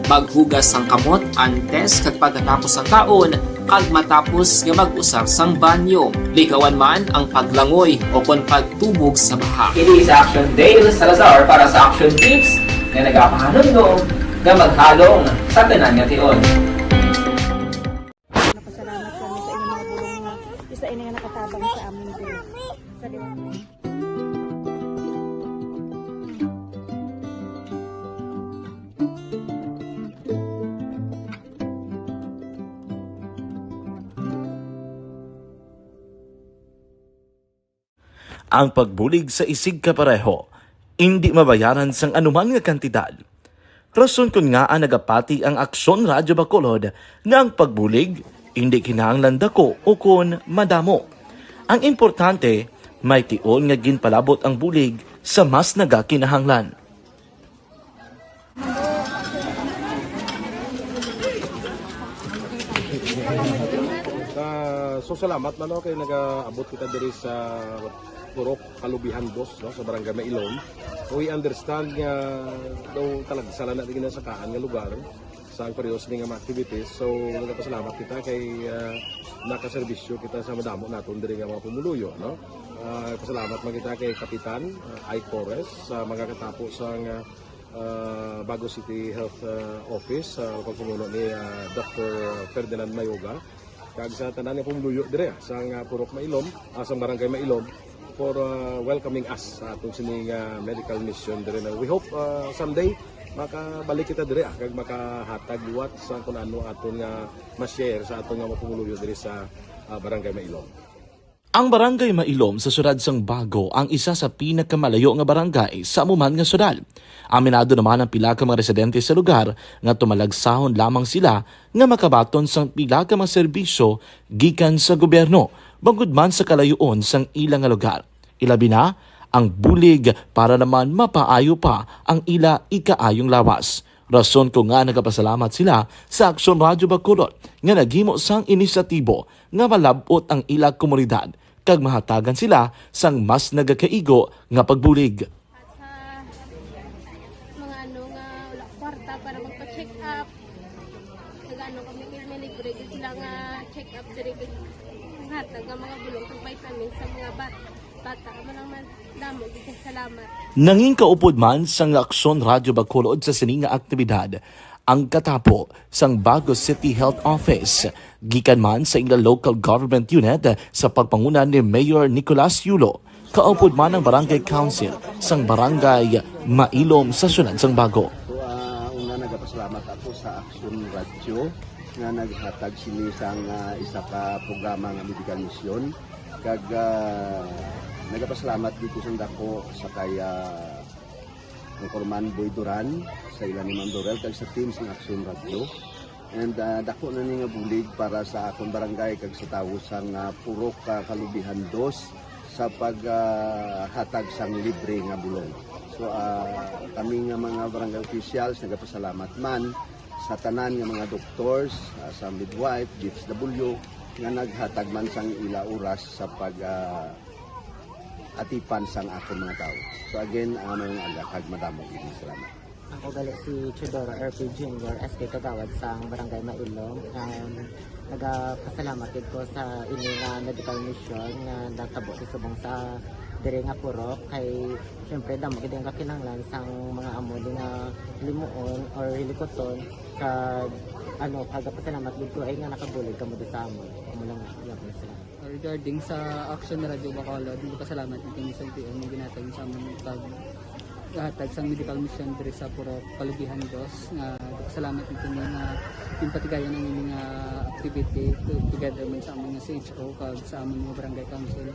Maghugas sang kamot antes kag pagkatapos sang kaon, kag matapos nga mag-usar sang banyo. Likawan man ang paglangoy o kon pagtubog sa baha. Ini si Action Dale Salazar para sa Action Tips nga nagapahanumdom nga maghalong sa tanan nga tion. Napasalamat kami sa inyong mga bulong nga isa ini nga nakatabang sa amon din. Sa liwat. Ang pagbulig sa isigkapareho indi mabayaran sang anuman nga kantidad. Rason kon ngaa nagapati ang Aksyon Radyo Bacolod nga ang pagbulig indi kinahanglan daku ukon madamo. Ang importante, may tion nga ginpalabot ang bulig sa mas nagakinahanglan. Ah, so, salamat man, no, kay nagaabot kita diri sa Purok Kalubihan Dos, no, sa Barangay Mailom. We understand nga daw talagsa lang na di ginasakaan nga lugar sa ang pareho sini nga mga activities. So, nagapasalamat kita kay, ah, nakaserbisyo kita sa madamo naton diri nga mga pumuluyo, no? Ah, pasalamat man kita kay Kapitan, ah, Ike Torres, sa mga katapo sa nga, ah, Bago City Health, ah, Office, sa pagpamuno ni, ah, Doctor Ferdinand Mayoga, kag sa tanan nga pumuluyo dire, ah, sa nga Purok Mailom, ah, sa Barangay Mailom, for, ah, welcoming us sa atong sini nga medical mission dire na we hope, ah, someday makabalik kita dire, ah, kag makahatag liwat sa kun ano aton nga ma-share sa aton nga mga pumuluyo dire sa, ah, Barangay Mailom. Ang Barangay Mailom sa siyudad sang Bago ang isa sa pinakamalayo nga barangay sa amo man nga siyudad. Aminado naman ang pila ka mga residente sa lugar nga tumalagsahon lamang sila nga makabaton sang pila ka mga serbisyo gikan sa gobyerno, bangod man sa kalayoon sang ila nga lugar. Ilabi na ang bulig para naman mapaayo pa ang ila ikaayong lawas. Rason ko nga nagapasalamat sila sa Aksyon Radyo Bacolod nga naghimo sang inisyatibo nga malab-ot ang ila komunidad kag mahatagan sila sang mas nagakaigo nga pagbulig. At sa mga ano nga wala kwarta para magpa-check up, nagano kami kay may libre gyud sila nga check up diri, kay hatag nga mga bulong kag vitamins sa mga bat-, bata. Amo lang man, damo gyud kay salamat. Nangin kaupod man sang Aksyon Radyo Bacolod sa sini nga aktibidad ang katapo sang Bago City Health Office, gikan man sa ila local government unit sa pagpanguna ni Mayor Nicolas Yulo, kaupod man ang Barangay Council sang Barangay Mailom sa siyudad sang Bago. So, ah, una, nagapasalamat ako sa Action Radio nga naghatag sini sang, ah, isa ka programa nga medical mission. Kag, ah, nagapasalamat dito sa dako sa kay, ah, Anchorman Boy Duran, sa ila ni Ma'am Dorel, kag sa team sang Action Radio. And, ah, dako na ni nga bulig para sa akon barangay kag sa tawo sang, ah, Purok, ah, Kalubihan Dos sa pag, ah, hatag sang libre nga bulong. So, ah, kami nga mga barangay officials nagapasalamat man sa tanan nga mga doctors, ah, sa midwife, D S W, nga naghatag man sang ila oras sa pag, ah, atipan sang akon mga tawo. So again, ah, maayong aga kag madamo gid nga salamat. Ako gali si Teodoro R P Junior, S K Kagawad sang Barangay Mailom. Um, nagapasalamat gid ko sa ini nga medical mission nga natabo sa subong sa diri nga purok, kay siyempre damo gid ang kakinahanglan sang mga amo di nga limuon or hilikuton, kag ano, pagapasalamat gid ko ay nga nakabulig kamo di sa amon. Amo lang, iya po sila. Regarding sa Action Radio Bacolod, nagpasalamat ni King Santiago nga ginatag sa amon pag hatag sang medical mission diri sa Purok Kalubihan Dos, nga nagpasalamat ni kami nga ginpatigayon ang ini nga activity to-, together man sa amon nga C H O kag sa amon nga barangay council.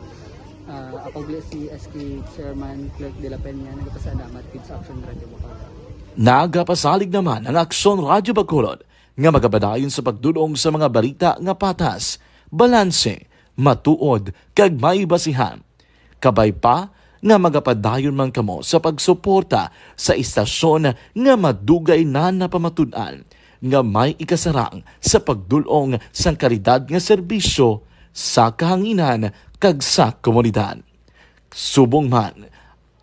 Ah, ako gali si S K Chairman Clerk de la Peña, nagpasalamat gid sa Action Radio Bacolod. Nagapasalig naman ang Aksyon Radio Bacolod nga magapadayon sa pagdul-ong sa mga balita nga patas, balanse, matuod, kag may basihan. Kabay pa nga magapadayon man kamo sa pagsuporta sa istasyon nga madugay na napamatud-an nga may ikasarang sa pagdul-ong sang kalidad nga serbisyo sa kahanginan kag sa komunidad. Subong man,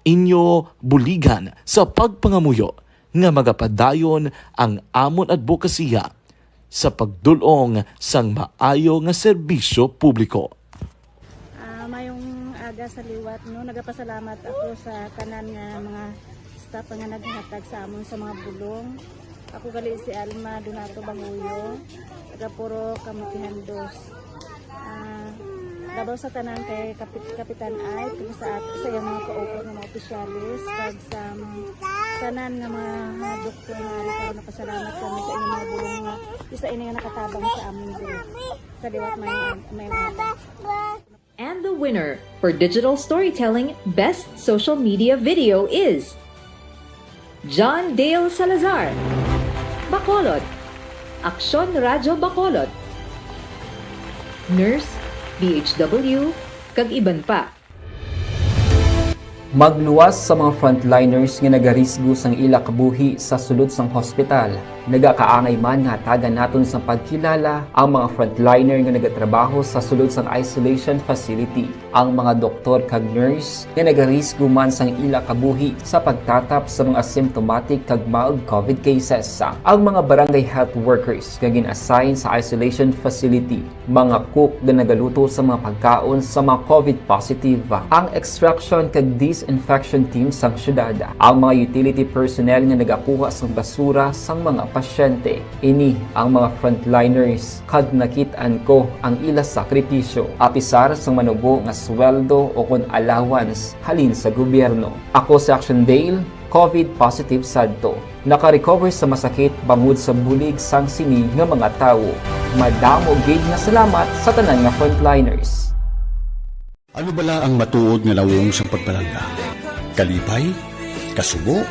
inyo buligan sa pagpangamuyo nga magapadayon ang amon adbokasiya sa pagdul-ong sang maayo nga serbisyo publiko. Ah, mayong aga sa liwat, no? Nagapasalamat ako sa tanan nga mga staff nga naghatag sa amon sa mga bulong. Ako gali si Alma Donato Bahuyo, taga Purok Kamutihan Dos. Ah, labaw sa tanan kay Kapit-, Kapitan Ike, kag sa at-, sa iyang mga kaupod nga mga opisyales, kag sa mga tanan nga mga, mga doktor nga ari karon, nagpasalamat kami sa inyong mga bulong nga isa ini nga nakatabang sa amin diri. Sa liwat, mayong, mayong aga. And the winner for digital storytelling best social media video is John Dale Salazar, Bacolod, Aksyon Radyo Bacolod, Nurse, D H W, kag iban pa. Magluwas sa mga frontliners nga nagarisgo sang ila kabuhi sa sulod sang hospital. Nagakaangay man nga hatagan naton sang pagkilala ang mga frontliner nga nagatrabaho sa sulod sang isolation facility, ang mga doktor kag nurse nga nagarisgo man sang ila kabuhi sa pagtatap sa mga symptomatic kag mild COVID cases, ang mga barangay health workers nga gin-assign sa isolation facility, mga cook nga nagaluto sa mga pagkaon sa mga COVID positive, ang extraction kag disinfection team sang syudad, ang mga utility personnel nga nagakuha sang basura sang mga pasyente. Ini ang mga frontliners, kag nakit-an ko ang ila sakripisyo, apisar sang manubo nga sweldo o kon allowance halin sa gobyerno. Ako si Action Dale, COVID positive sadto. Naka-recover sa masakit bangod sa bulig sang sini nga mga tawo. Madamo gid nga salamat sa tanan nga frontliners. Ano bala ang matuod nga nawong sang pagpalangga? Kalipay? Kasubo?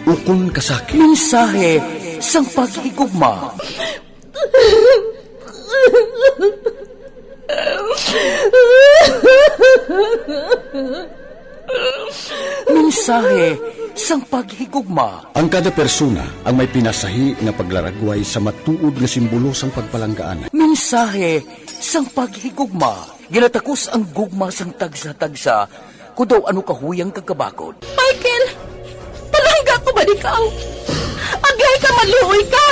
Ukon kasakit? Mensahe sang paghigugma. Mensahe sang paghigugma. Ang kada persona ang may pinasahi nga paglaragway sa matuod nga simbolo sang pagpalanggaan. Mensahe Sang paghigugma, ginatakos ang gugma sang tagsa-tagsa, kun daw ano kahuyang kag kabakod. Michael, palangga ko ba ikaw? Agay ka, maluoy ka!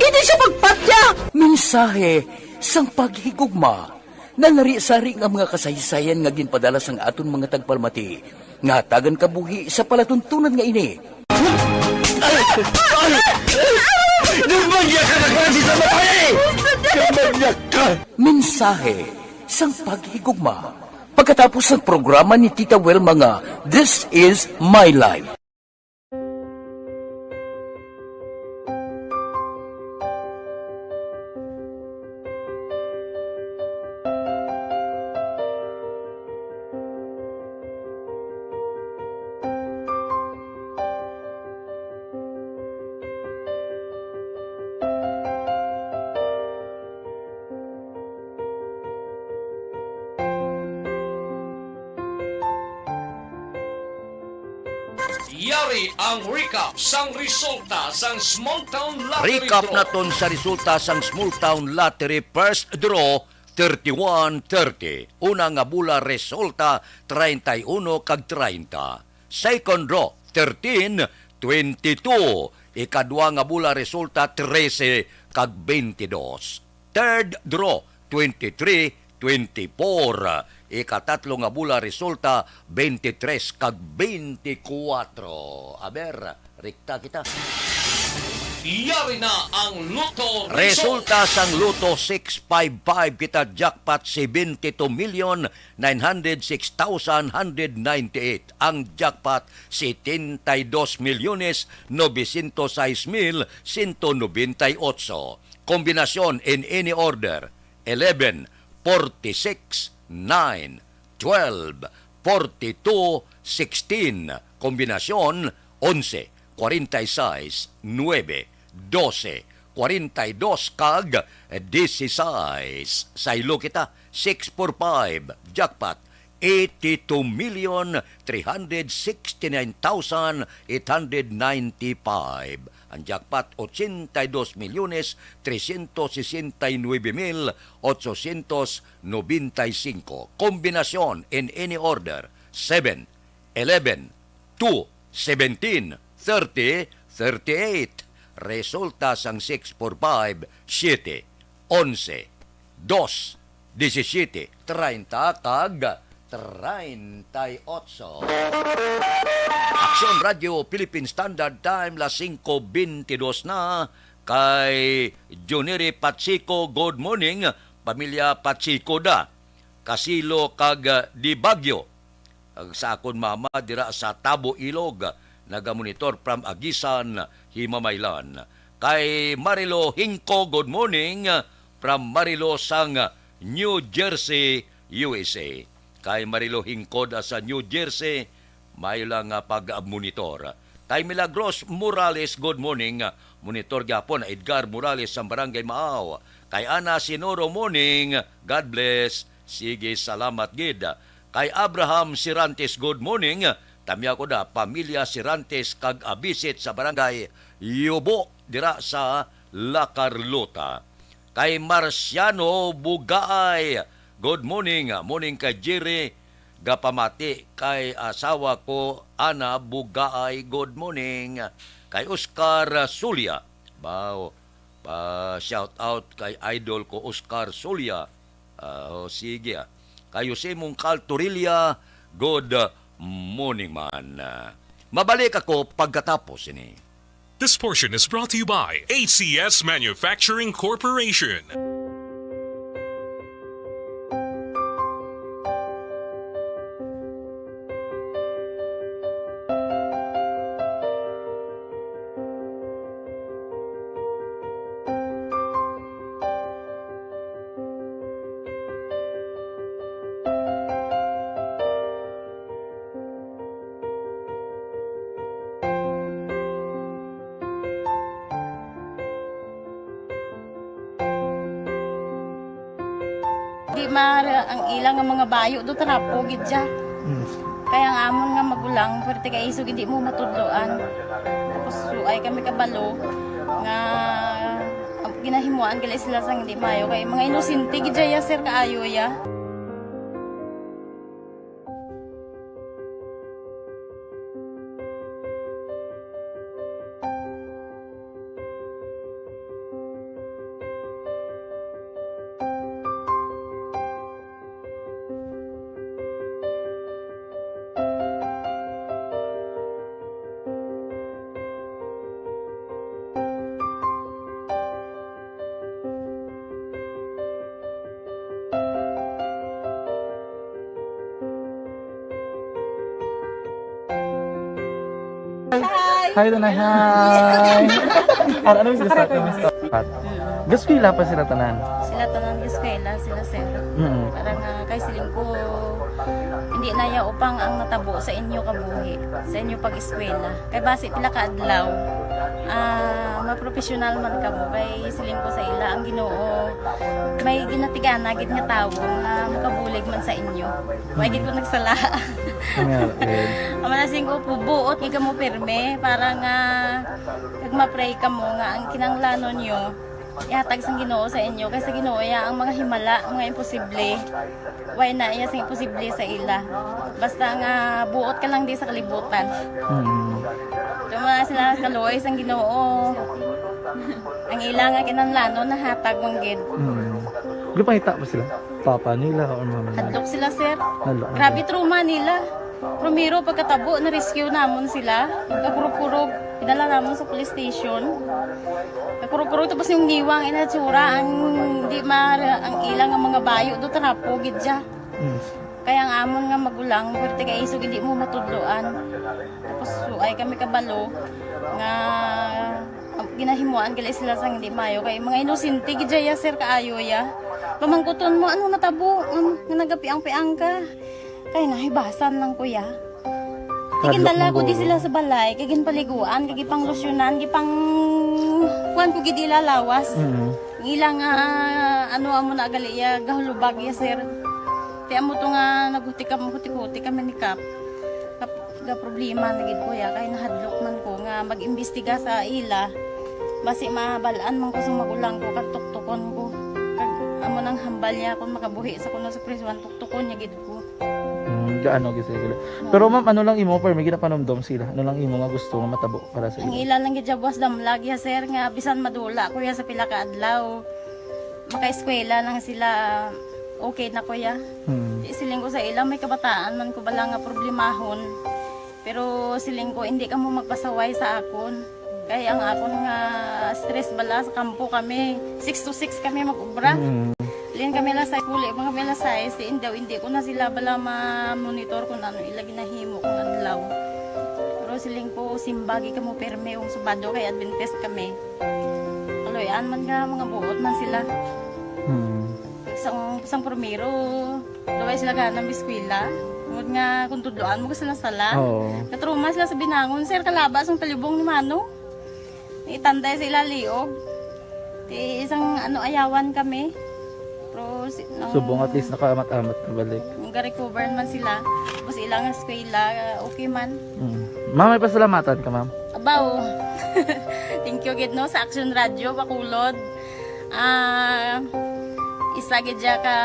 Hindi siya pagpatya! Mensahe sang paghigugma. Nalari-sari nga mga kasaysayan nga ginpadala sang aton mga tagpalamati nga hatagan kabuhi sa palatuntunan nga ini. Ay! Ay! Ay! Demonyakon ka, klase sa babae! Demonyakon ka! Mensahe sang paghigugma. Pagkatapos sang programa ni Tita Wilma nga This Is My Life. Yari ang recap sang resulta sang Small Town Lottery Recap draw. Naton sa resulta sang Small Town Lottery first draw, thirty-one thirty. Una nga bola resulta, treinta y uno kag treinta. Second draw, thirteen, twenty-two. Ikadua nga bola resulta, trese kag twenty-dos. Third draw, twenty-three, twenty-four. Ikatatlo nga bola resulta, twenty-three kag twenty-four. Aber, rekta kita. Yari na ang Lotto result. Resulta sang Lotto six five five, kita jackpot seventy-two million nine hundred six thousand hundred ninety-eight. Ang jackpot, setenta y dos milyones novecientos sais mil ciento noventa y ocho. Kombinasyon in any order, eleven, forty-six, nine, twelve, forty-two, sixteen. Kombinasyon, onse, kwarenta y sais, nuebe, dose, kwarenta y dos, kag disisais. Saylo kita, six four five, jackpot, eighty-two million three hundred sixty-nine thousand eight hundred ninety-five. Ang jackpot, ochenta y dos milyones trescientos sesenta y nuebe mil ochocientos noventa y cinco. Kombinasyon in any order, seven, eleven, two, seventeen, thirty, thirty-eight. Resulta sang six four five, siete, onse, dos, disisiete, treinta, kag treinta y ocho. Aksyon Radyo Philippine Standard Time, las singko bentidos na. Kay Juniri Pacheco, good morning, pamilya Pacheco da, Casilo kag, ah, Di Baguio. Ag sa akon mama dira sa Tabo, Ilog, nagamonitor from Aguisan, Himamaylan. Kay Marilo Hingko, good morning, from Marilo sang New Jersey, U S A. Kay Marilo Hingko da sa New Jersey, may lang nga pag-monitor. Kay Milagros Morales, good morning. Monitor gyapon Edgar Morales sang Barangay Maaw. Kay Ana Sinoro, morning. God bless. Sige, salamat gid. Kay Abraham Sirantes, good morning. Tamya ko da, pamilya Sirantes kag Abisit sa Barangay Yubo, dira sa La Carlota. Kay Marciano Bugaay, good morning. Morning kay Jerry, gapamati kay asawa ko, Ana Bugaay, good morning. Kay Oscar Sulia, baw, pa shout out kay idol ko, Oscar Sulia. Ah, oh, sige, ah. Kay Jose Mongcal Torilla, good morning man. Ah, mabalik ako pagkatapos ini. This portion is brought to you by A C S Manufacturing Corporation. Di mara ang ila nga mga bayo do, trapo gid siya. Mm. Kaya ang amon nga magulang, pwerte kay isog hindi mo matudloan. Tapos suay kami kabalo nga ang Ginahimuan gali sila sang hindi maayo kay mga inosente gid ya, sir, kaayo ya. Hi! Hi, Tanay. Hi! Ano, ano yung sila sa akin? Gaskwela pa sila tanan? Sila tanan gaskwela, sila sir. Mm. Parang, ah, kay siling ko, hindi na ya upang ang natabo sa inyo kabuhi, sa inyo pag-eskwela. Kay basi pila ka adlaw, ah, mapropesyonal man kamo. Kay siling ko sa ila, ang Ginoo may ginatigana gid nga tawo nga makabulig man sa inyo. Wa gid ko nagsala. Nga, eh. Ang mga siling ko, buot nga kamo pirme para nga kag ma-pray kamo nga ang kinahanglanon nyo ihatag sang Ginoo sa inyo, kay sa Ginoo ya ang mga himala, mga imposible. Way na iya sing imposible sa ila. Basta nga buot ka lang di sa kalibutan. Mm. Tuma sila kaluoy sang Ginoo. Ang ila nga kinahanglanon nahatag man gid. Mm. Gipangita ba sila? Papa nila or mama nila? Hadlok sila, sir. Hadlok, Grabe okay. trauma nila. Primero, pagkatabo, na-rescue namon sila. Kakurog-kurog, idala namon sa police station. Kakurog-kurog, tapos yung niwang inatsura, ang di ma-, ang ilang ang mga bayo do, trapo, gid siya. Mm. Kaya ang amon nga magulang, pwerte kay isog, hindi mo matudloan. Tapos, so, ay kami kabalo nga, um, ginahimuan gali sila sang hindi maayo. Kay mga inosente gid ya, sir, kaayo ya. Pamangkuton mo, ano natabo? Um, nga nagapiang-piang ka? Kay nahibasan lang ko ya. Kay Hadlok gindala man ko di guro. sila sa balay, kay ginpaliguan, kay gipanglusyonan, gipang kuan ko gid ila lawas. Mm. Ang ila nga, ano, amo na gali ya, gahulubag ya, sir. Ti amo to nga naghuti kam-, huti-huti kami ni Kap. Kap-, ga problema na gid ko ya, kay nahadlok man ko nga mag-imbestiga sa ila. Basi mabal-an man ko sa magulang ko, kag tuktukon ko. Kag amo nang hambal niya kung makabuhi sa kuno sa prisuan, tuktukon niya gid ko. Mm, gaano gid sila? No. Pero ma'am, ano lang imo, pero may ginapanumdom sila? Ano lang imo nga gusto nga matabo para sa Ang ila? ila lang gid ya buwas damlag ya, sir, nga bisan madula ko ya sa pila ka adlaw, makaeskwela lang sila, okay na ko ya. Hmm. Siling ko sa ila, may kabataan man ko bala nga problemahon. Pero siling ko, hindi kamo magpasaway sa akon. Kay ang akon nga stress bala sa kampo kami, six to six kami mag-obra. Mm. Lin kami alas sais, puli pa kami alas sais, si indaw, hindi ko na sila bala ma-monitor kung ano ila ginahimo kung adlaw. Pero siling ko, simbagi kamo pirme kung Sabado kay Adventist kami. Kaluy-an man nga mga buot man sila. Mm. Sang, sang primero, Luway sila gana mag-eskwela. Tungod nga kung tudloan mo ka sila sala. Oo. Natruma sila sa binangon, sir, kalaba sang talibong ni Mano. Itanday sa ila liog. Ti isang ano, ayawan kami. Pero si, nang Subong at least nakaamat-amat na balik. Nang ga-recover man sila. Tapos ilang eskwela, okay man. Mm. Ma'am, may pasalamatan ka, ma'am? Abaw. Thank you gid, no, sa Action Radio, Bacolod. Ah, isa gid siya ka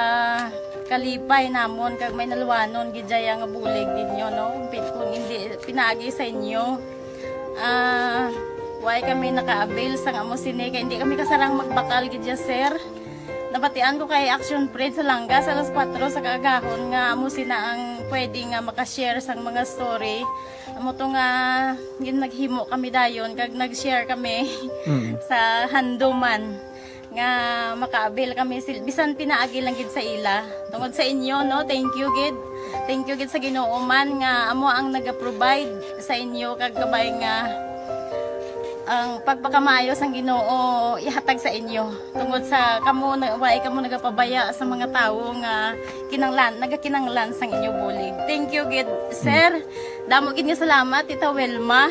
kalipay namon kag may naluwanon gid siya nga bulig ninyo, no? Pi-, kung hindi pinaagi sa inyo, ah, way kami naka-avail sang amo sini kay hindi kami kasarang magbakal gid siya, sir. Nabatian ko kay Action Fred sa Langga sa alas kuwatro sa kaagahon nga amo sina ang pwede nga maka-share sang mga story. Amo to nga gin-, naghimo kami dayon kag nag-share kami Mm. sa handuman nga maka-avail kami sil-, bisan pinaagi lang gid sa ila. Tungod sa inyo, no, thank you gid. Thank you gid sa Ginoo man nga amo ang naga-provide sa inyo kag kabay nga ang pagpakamaayo sang Ginoo ihatag sa inyo. Tungod sa kamo na, way kamo nagapabaya sa mga tawo nga kinanglan, nagakinanglan sang inyo bulig. Thank you gid, sir. Damo gid nga salamat, Tita Wilma.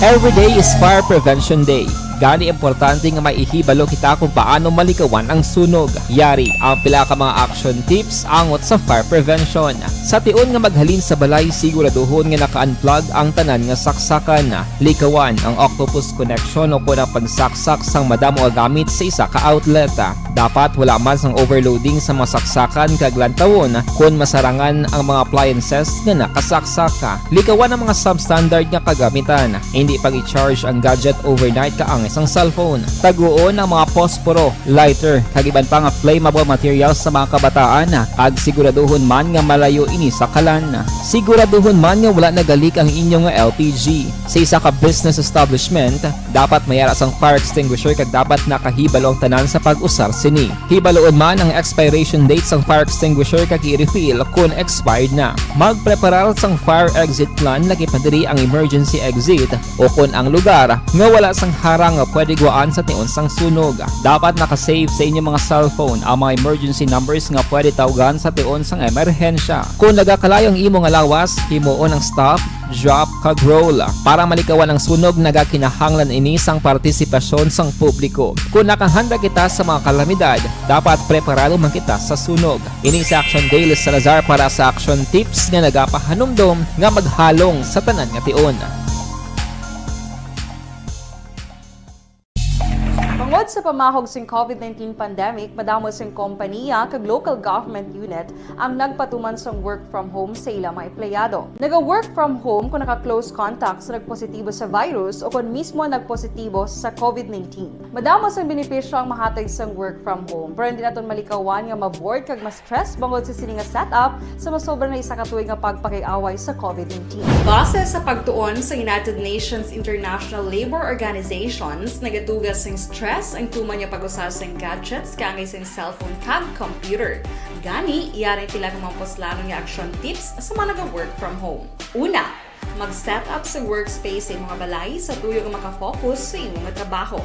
Every day is Fire Prevention Day. Gani, importante nga maihibalo kita kung paano malikawan ang sunog. Yari ang pila ka mga action tips angot sa fire prevention. Sa tion nga maghalin sa balay, siguraduhon nga naka-unplug ang tanan nga saksakan. Likawan ang octopus connection o kon ang pagsaksak sang madamo nga gamit sa isa ka outlet. Dapat wala man sang overloading sa mga saksakan kag lantawon kon masarangan ang mga appliances nga nakasaksak. Likawan ang mga substandard nga kagamitan. Hindi pag-i-charge ang gadget overnight kaangay sang cellphone. Taguon ang mga posporo, lighter, kag iban pa nga flammable materials sa mga kabataan, kag siguraduhon man nga malayo ini sa kalan. Siguraduhon man nga wala nagalik ang inyo nga L P G. Sa isa ka business establishment, dapat may ara sang fire extinguisher kag dapat nakahibalo ang tanan sa pag-usar sini. Hibaloon man ang expiration date sang fire extinguisher kag i-refill kon expired na. Magpreparar sang fire exit plan, lakip na diri ang emergency exit, o kon ang lugar nga wala sang harang nga pwede guwaan sa tion sang sunog. Dapat naka-save sa inyo mga cellphone ang mga emergency numbers nga pwede tawgan sa tion sang emerhensya. Kon nagakalayo ang imo nga lawas, himuon ang stop, drop, kag roll. Para malikawan ang sunog, nagakinahanglan ini sang partisipasyon sang publiko. Kon nakahanda kita sa mga kalamidad, dapat preparado man kita sa sunog. Ini si Action Dale Salazar para sa Action Tips nga nagapahanumdom nga maghalong sa tanan nga tion. Bangod sa pamahog sing covid nineteen pandemic, madamo sing kompaniya kag local government unit ang nagpatuman sang work from home sa ila mga empleyado. Naga-work from home kung naka-close contact sa nagpositibo sa virus o kon mismo nagpositibo sa covid nineteen. Madamo sang benepisyo ang mahatag sang work from home, pero hindi naton malikawan nga ma-bored kag ma-stress bangod sa sini nga setup sa masobra na isa ka tuig nga pagpakig-away sa covid nineteen. Base sa pagtuon sa United Nations International Labor Organizations, nagatuga sing stress ang tuman nga pag-usar sing gadgets kaangay sing cellphone kag computer. Gani, yari ang pila ka mga puslanon nga action tips sa mga naga-work from home. Una, mag-set up sa workspace sa imong balay sa tuyo nga maka-focus sa imo nga trabaho.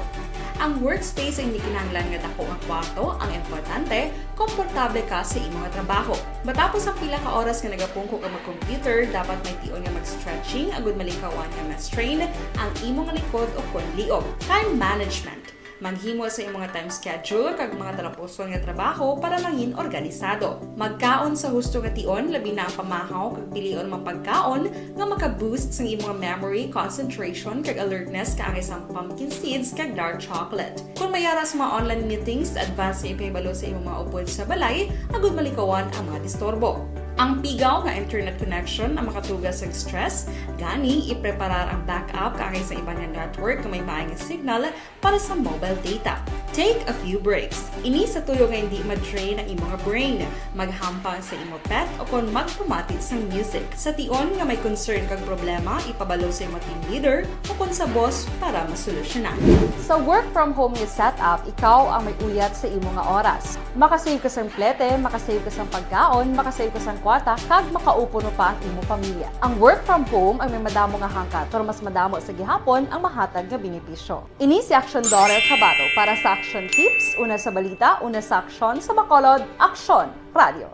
Ang workspace ay hindi kinahanglan nga dako nga kwarto, ang importante, komportable ka sa imo nga trabaho. Matapos ang pila ka oras nga nagapungko ka mag-computer, dapat may tion nga mag-stretching agud malikawan nga ma-strain ang imo nga likod o kon liog. Time management. Maghimo sa imong nga time schedule kag mga talapuson nga trabaho para mangin organisado. Magkaon sa husto nga tion, labi na ang pamahaw kag pilion mga pagkaon nga maka-boost sang imong memory, concentration, kag alertness kaangay sang pumpkin seeds kag dark chocolate. Kon may ara sa mga online meetings, advance nga ipahibalo sa imong mga upod sa balay agud malikawan ang mga disturbo. Ang pigaw nga internet connection ang makatuga sang stress, gani ipreparar ang backup kaangay sa iban nga network nga may maay nga signal para sa mobile data. Take a few breaks. Ini sa tuyo nga hindi ma-drain ang imo nga brain. Maghampang sa imo pet o kon magpamati sang music. Sa tion nga may concern kag problema, ipabalo sa imo team leader o kon sa boss para masolusyonan. Sa work from home nga setup, ikaw ang may uyat sa imo nga oras. Makasave ka sang plete, makasave ka sang pagkaon, makasave ka sang kwarta, kag makaupod pa ang imo pamilya. Ang work from home ang may madamo nga hangkat, pero mas madamo sa gihapon ang mahatag nga benepisyo. Ini si Aksyon Dorel Cabato para sa Aksyon Tips, una sa balita, una sa aksyon, sa Bacolod, Aksyon Radio.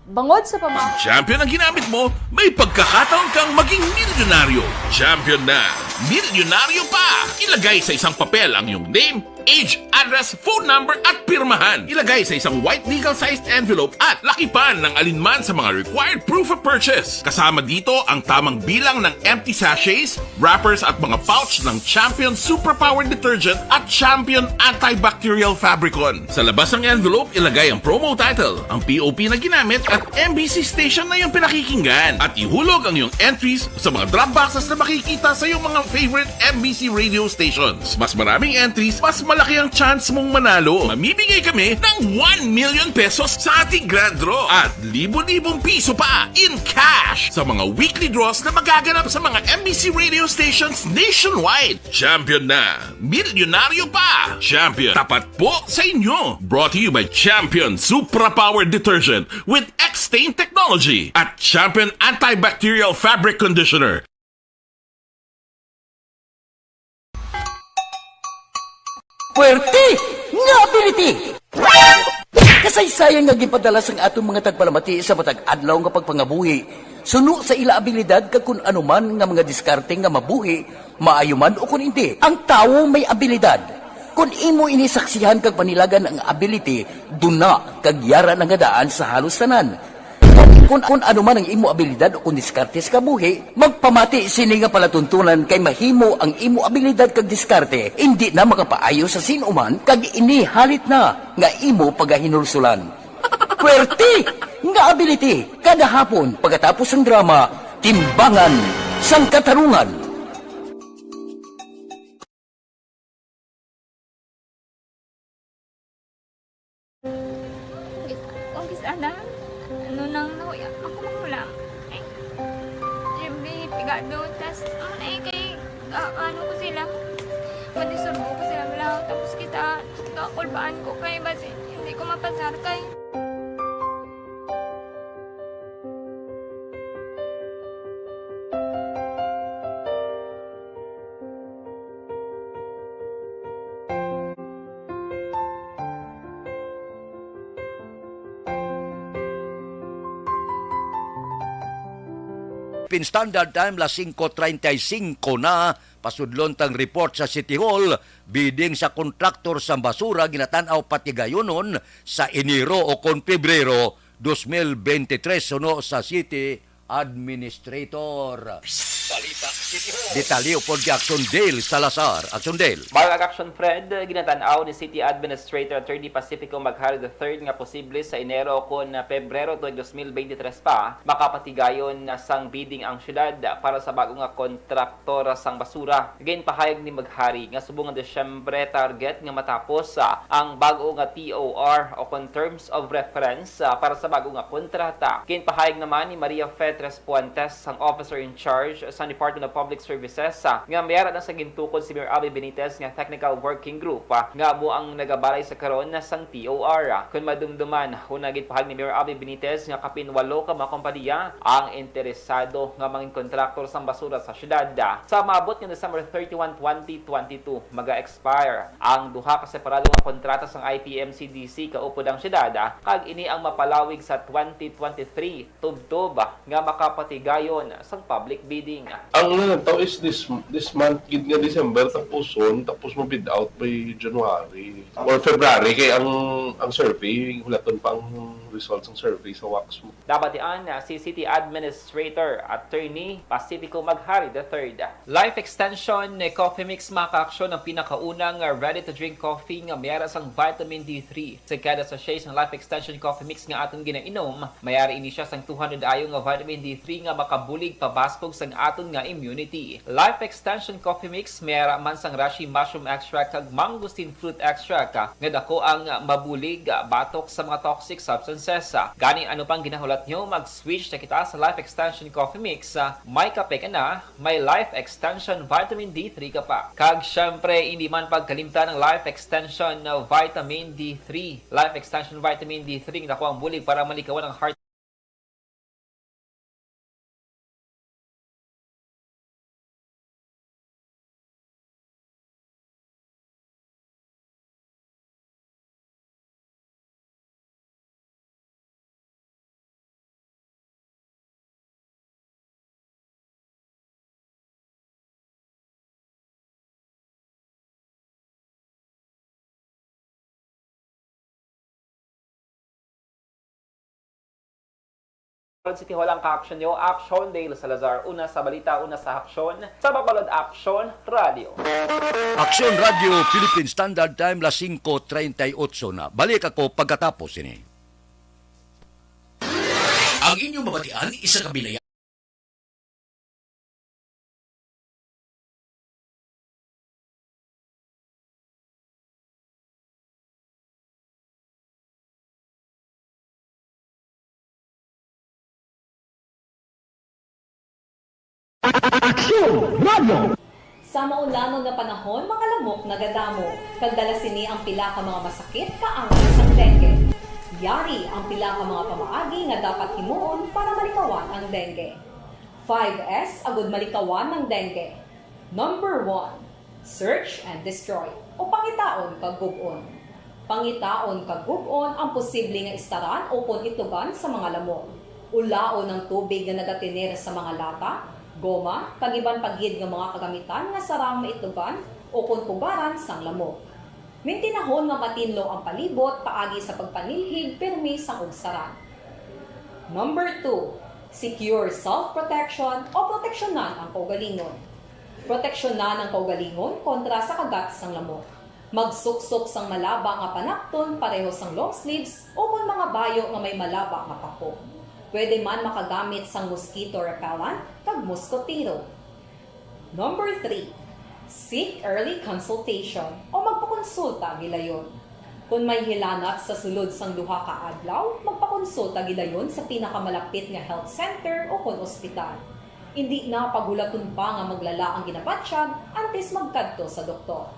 Bangod sa pama- Champion ang ginamit mo, may pagkakataon kang maging milyonaryo. Champion na, milyonaryo pa! Ilagay sa isang papel ang iyong name, age, address, phone number, at pirmahan. Ilagay sa isang white legal-sized envelope at lakipan ng alinman sa mga required proof of purchase. Kasama dito ang tamang bilang ng empty sachets, wrappers at mga pouch ng Champion Superpower Detergent at Champion Antibacterial Fabricon. Sa labas ng envelope, ilagay ang promo title, ang P O P na ginamit at M B C station na iyong pinakikinggan. At ihulog ang iyong entries sa mga drop boxes na makikita sa iyong mga favorite M B C radio stations. Mas maraming entries, mas malaki ang chance mong manalo. Mamimigay kami ng one million pesos sa ating grand draw at libo-libong piso pa in cash sa mga weekly draws na magaganap sa mga M B C radio stations nationwide. Champion na! Milyonaryo pa! Champion, tapat po sa inyo! Brought to you by Champion Supra Power Detergent with X-Stain Technology at Champion Antibacterial Fabric Conditioner. Puwerte nga ability! Kasaysayan nga ginpadala sang aton mga tagpalamati sa matag adlaw nga pagpangabuhi, suno sa ila abilidad kag kun ano man nga mga diskarte nga mabuhi, Maayo man o kon indi, ang tawo may abilidad. Kon imo ini saksihan kag panilagan ang ability, duna kag yara na nga daan sa halos tanan. Kon, kon ano man ang imo abilidad o kon diskarte sa kabuhi, magpamati sini nga palatuntunan kay mahimo ang imo abilidad kag diskarte indi na makapaayo sa sin-o man kag ini halit na nga imo pagahinulsulan. Puwerte nga ability kada hapon pagkatapos sang drama, Timbangan sang Katarungan. Kung kis-, kung kis-, ana, ano nang nahuya, ako magulang. Ay, siyempre, pigado, tas, ano na eh, kay, ah, ano ko sila, madisturbo ko sila, wala, tapos kita, kakulbaan ko kay, basi, hindi ko mapasar kay. Philippine Standard Time, las singko treinta y cinco na, pasudlon tang report sa City Hall, bidding sa kontraktor sang basura ginatan-aw patigayonon sa Enero o kon Pebrero dos mil bente tres, suno sa City Administrator. Balita City Hall. Detalye upod kay Action Dale Salazar. Action Dale. Mayor Action Fred, ginatan-aw ni City Administrator Attorney Pacifico Maghari the third nga posible sa Enero kon Pebrero tuig dos mil bente tres pa, makapatigayon na sang bidding ang syudad para sa bago nga kontraktor sang basura. Ginpahayag ni Maghari nga subong nga Disyembre target nga matapos, ah, ang bago nga T O R o kon terms of reference, ah, para sa bago nga kontrata. Ginpahayag naman ni Maria Fe Tres Puentes, ang officer in charge sa Department of Public Services, ah, nga may ara na sa gintukod si Mayor Abby Benitez nga Technical Working Group, ah, nga amo ang nagabalay sa karon sang T O R. Kon madumduman, una ginpahayag ni Mayor Abby Benitez nga kapin walo ka mga kompanya ang interesado nga mangin kontraktor sang basura sa syudad. Sa maabot nga December thirty-one, twenty twenty-two, maga-expire ang duha ka separado nga kontrata sang I P M C D C kaupod ang syudad, kag ini ang mapalawig sa twenty twenty-three tubtob nga makapatigayon sang public bidding. Ang nanantaw is this, this month gid nga December, tapuson, tapos mo-bid out by January or February, kay ang, ang survey, hulaton pa ang results ng survey sa wax mo. Nabatian na si City Administrator Attorney Pacifico Maghari the third. Life Extension Coffee Mix, mga kaaksyon, ang pinakaunang ready-to-drink coffee nga may ara sang vitamin D three. Sa kada sachet sang Life Extension Coffee Mix nga aton ginainom, may ara ini sia sang two hundred I U nga vitamin D three nga makabulig pabaskog sang aton nga immunity. Life Extension Coffee Mix may ara man sang reishi mushroom extract kag mangosteen fruit extract, ah, nga daku ang mabulig, ah, batok sa mga toxic substances, ah. Gani, ano pang ginahulat nyo? Mag-switch na kita sa Life Extension Coffee Mix, ah. May kape ka na, may Life Extension Vitamin D three ka pa. Kag syempre, hindi man pagkalimtan ang Life Extension, ah, Vitamin D three. Life Extension Vitamin D three, nga daku ang bulig para malikawan ang heart. City Hall ang kaaksyon nyo, Action Dale Salazar. Una sa balita, una sa aksyon, sa Bacolod Action Radio. Action Radio, Philippine Standard Time, las singko treinta y ocho na. Balik ako pagkatapos ini. Ang inyong mabatian, isa ka binaya-, Aksyon Radio! Sa maulamon nga panahon, mga lamok nagadamo, kag dala sini ang pila ka mga masakit kaangay sang dengue. Yari ang pila ka mga pamaagi nga dapat himuon para malikawan ang dengue. Five S agud malikawan ang dengue. Number one, search and destroy, o pangitaon kag gub-on. Pangitaon kag gub-on ang posible nga istaran ukon itlugan sa mga lamok. Ulaon ang tubig nga nagatener sa mga lata, goma, kag iban pa gid nga mga kagamitan nga sarang maitlugan ukon pugaran sang lamok. Mintinahon nga matinlo ang palibot paagi sa pagpanilhig pirmi sang ugsaran. Number two, secure self-protection o proteksyonan ang kaugalingon. Proteksyonan ang kaugalingon kontra sa kagat sang lamok. Magsuksok sang malaba nga panakton pareho sang long sleeves ukon mga bayo nga may malaba nga pako. Pwede man makagamit sang mosquito repellent kag moskotero. Number three, seek early consultation o magpakonsulta gilayon. Kon may hilanat sa sulod sang duha ka adlaw, magpakonsulta gilayon sa pinakamalapit nga health center ukon ospital. Indi na paghulaton pa nga maglala ang ginabatyag antes magkadto sa doktor.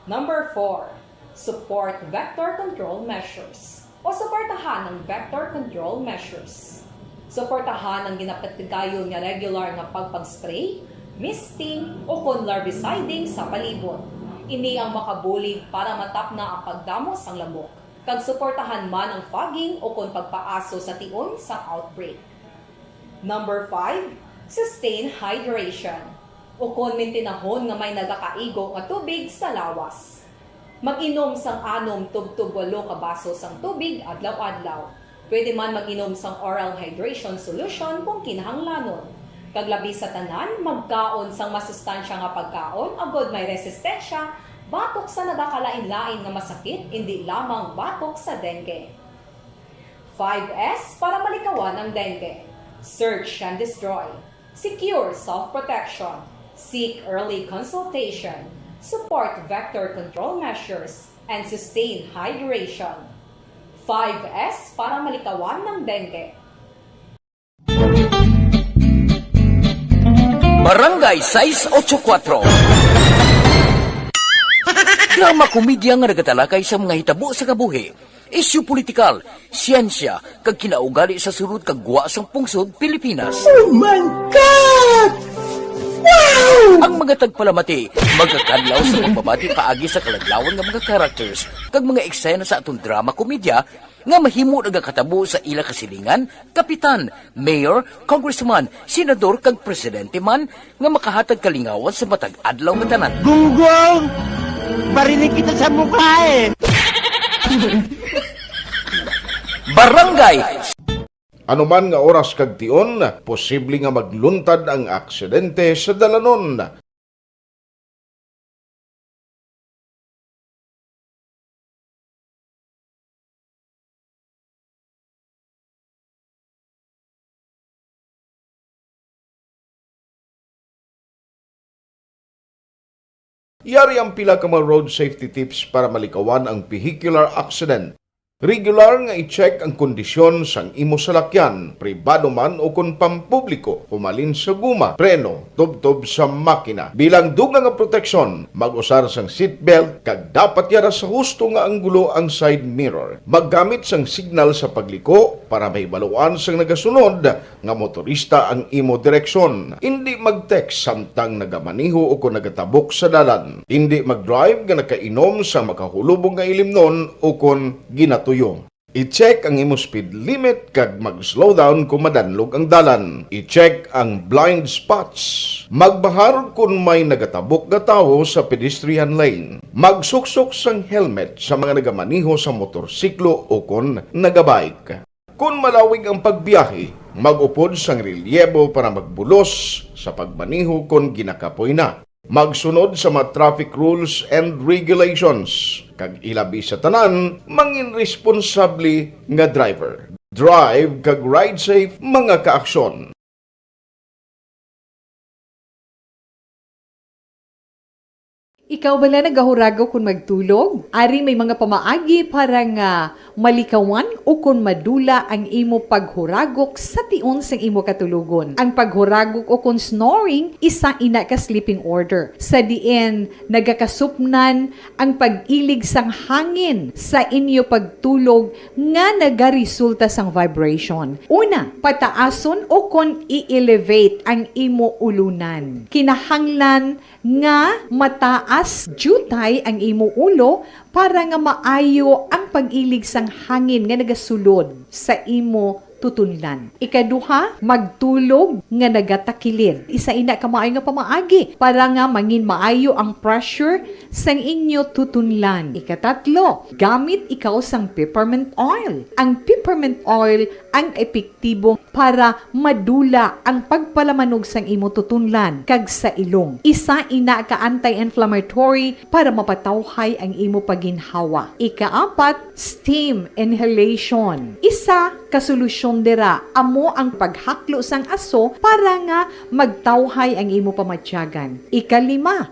Number four, support vector control measures o suportahan ang vector control measures. Suportahan ang ginapatigayon nga regular nga pagpag-spray, misting, ukon larviciding sa palibot. Ini ang makabulig para matapna ang pagdamo sang lamok, kag suportahan man ang fogging ukon pagpaaso sa tion sang outbreak. Number five, sustain hydration. Ukon mintinahon nga may nagakaigo nga tubig sa lawas. Mag-inom sang anom tubtob walo ka baso sang tubig adlaw-adlaw. Pwede man mag-inom sang oral hydration solution kung kinahanglanon. Kag labi sa tanan, magkaon sang masustansya nga pagkaon agod may resistensya batok sa nagakalain-lain nga masakit, indi lamang batok sa dengue. Five S para malikawan ang dengue. Search and destroy. Secure self-protection. Seek early consultation. Support vector control measures and sustain hydration. Five S para malikawan ang dengue. Barangay sais ocho kuwatro. Drama komedya nga nagatalakay sa mga hitabo sa kabuhi, isyu politikal, siyensya, kag kinaugali sa sulod kag gwa sang pungsod Pilipinas. Oh my God! Wow! Ang mga tagpalamati magakadlaw sa pagbabati paagi sa kaladlawan nga mga characters kag mga eksena sa aton drama komedya nga mahimo nagakatabo sa ila kasilingan, kapitan, mayor, congressman, senador, kag presidente man nga makahatag kalingawan sa matag adlaw nga tanan. Gunggong! Barinig kita sa mukha eh! Barangay. Anuman nga oras kag tion, posible nga magluntad ang aksidente sa dalanon. Yari ang pila ka mga road safety tips para malikawan ang vehicular accident. Regular nga i-check ang kondisyon sang imo salakyan, pribado man o kon pampubliko, humalin sa guma, preno, tubtob sa makina. Bilang dugang nga proteksyon, mag-usar sang seatbelt kag dapat yara sa husto nga anggulo ang side mirror. Maggamit sang signal sa pagliko para mahibaluan sang nagasunod nga motorista ang imo direksyon. Indi mag-text samtang nagamaneho o kon nagatabok sa dalan. Indi mag-drive nga nakainom sang makahulubong nga ilimnon o kon ginatuyo. I-check ang imo speed limit kag mag-slow down kon madanlog ang dalan. I-check ang blind spots. Magbahar kon may nagatabok nga tawo sa pedestrian lane. Magsuksok sang helmet sa mga nagamaneho sa motorsiklo o kon nagabike. Kon malawig ang pagbiyahe, mag-upod sang relyebo para magbulos sa pagmaneho kon ginakapoy na. Magsunod sa mga traffic rules and regulations, kag ilabi sa tanan, mangin responsable nga driver. Drive kag ride safe, mga kaaksyon. Ikaw bala nagahuragok kon magtulog? Ari may mga pamaagi para nga malikawan o kon madula ang imo paghuragok sa tion sang imo katulogon. Ang paghuragok o kon snoring, isa ina ka sleeping order, sa diin nagakasupnan ang pag-ilig sang hangin sa inyo pagtulog nga nagaresulta sang vibration. Una, pataason o kon i-elevate ang imo ulunan. Kinahanglan nga mataas diutay ang imo ulo para nga maayo ang pag-ilig sang hangin nga nagasulod sa imo tutunlan. Ikaduha, magtulog nga nagatakilid. Isa ina ka maayo nga pamaagi para nga mangin maayo ang pressure sang inyo tutunlan. Ikatatlo, gamit ikaw sang peppermint oil. Ang peppermint oil ang epektibo para madula ang pagpalamanog sang imo tutunlan kag sa ilong. Isa ina ka anti-inflammatory para mapatawhay ang imo paginhawa. Ikaapat, steam inhalation. Isa ka solusyon dira amo ang paghaklo sang aso para nga magtawhay ang imo pamatyagan. Ikalima,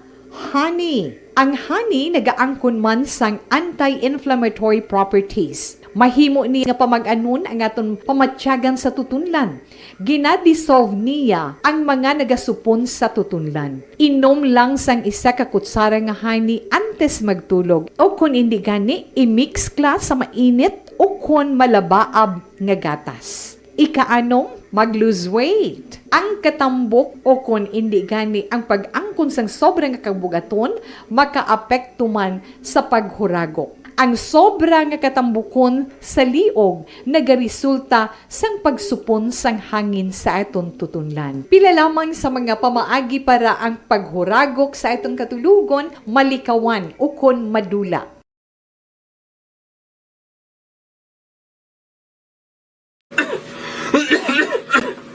honey. Ang honey nagaangkon man sang anti-inflammatory properties. Mahimo ni nga pamag-anon ang aton pamatyagan sa tutunlan. Ginadissolve niya ang mga nagasupon sa tutunlan. Inom lang sang isa ka kutsara nga honey antes magtulog, o kon indi gani, i-mix ka sa mainit o kon malabaab nga gatas. Ikaanom, mag-lose weight. Ang katambok o kon indi gani ang pag-angkon sang sobra nga kabugaton makaapekto man sa paghuragok. Ang sobra nga katambukon sa liog nagaresulta sang pagsupon sang hangin sa aton tutunlan. Pila lamang sa mga pamaagi para ang paghuragok sa aton katulogon malikawan ukon madula.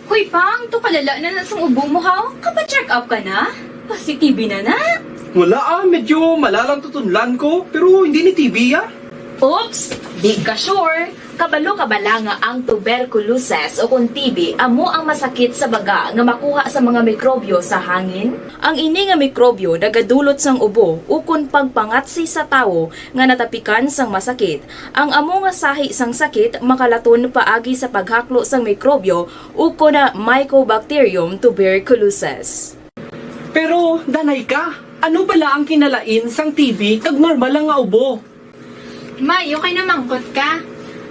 Hoy, Pang, to kalala na na sang ubo mo, ha? Kapa-check up ka na? Positive na na? Wala, ah, medyo malalang tutunlan ko, pero hindi ni T B, ah. Oops, di ka sure. Kabalo ka bala nga ang tuberculosis o kon T B amo ang masakit sa baga nga makuha sa mga mikrobyo sa hangin? Ang ini nga mikrobyo nagadulot sang ubo ukon pagpangatsi sa tawo nga natapikan sang masakit. Ang amo nga sahi sang sakit makalaton paagi sa paghaklo sang mikrobyo ukon na Mycobacterium tuberculosis. Pero, danay ka, ano bala ang kinalain sang T B kag normal lang nga ubo? May, okay na mangkot ka.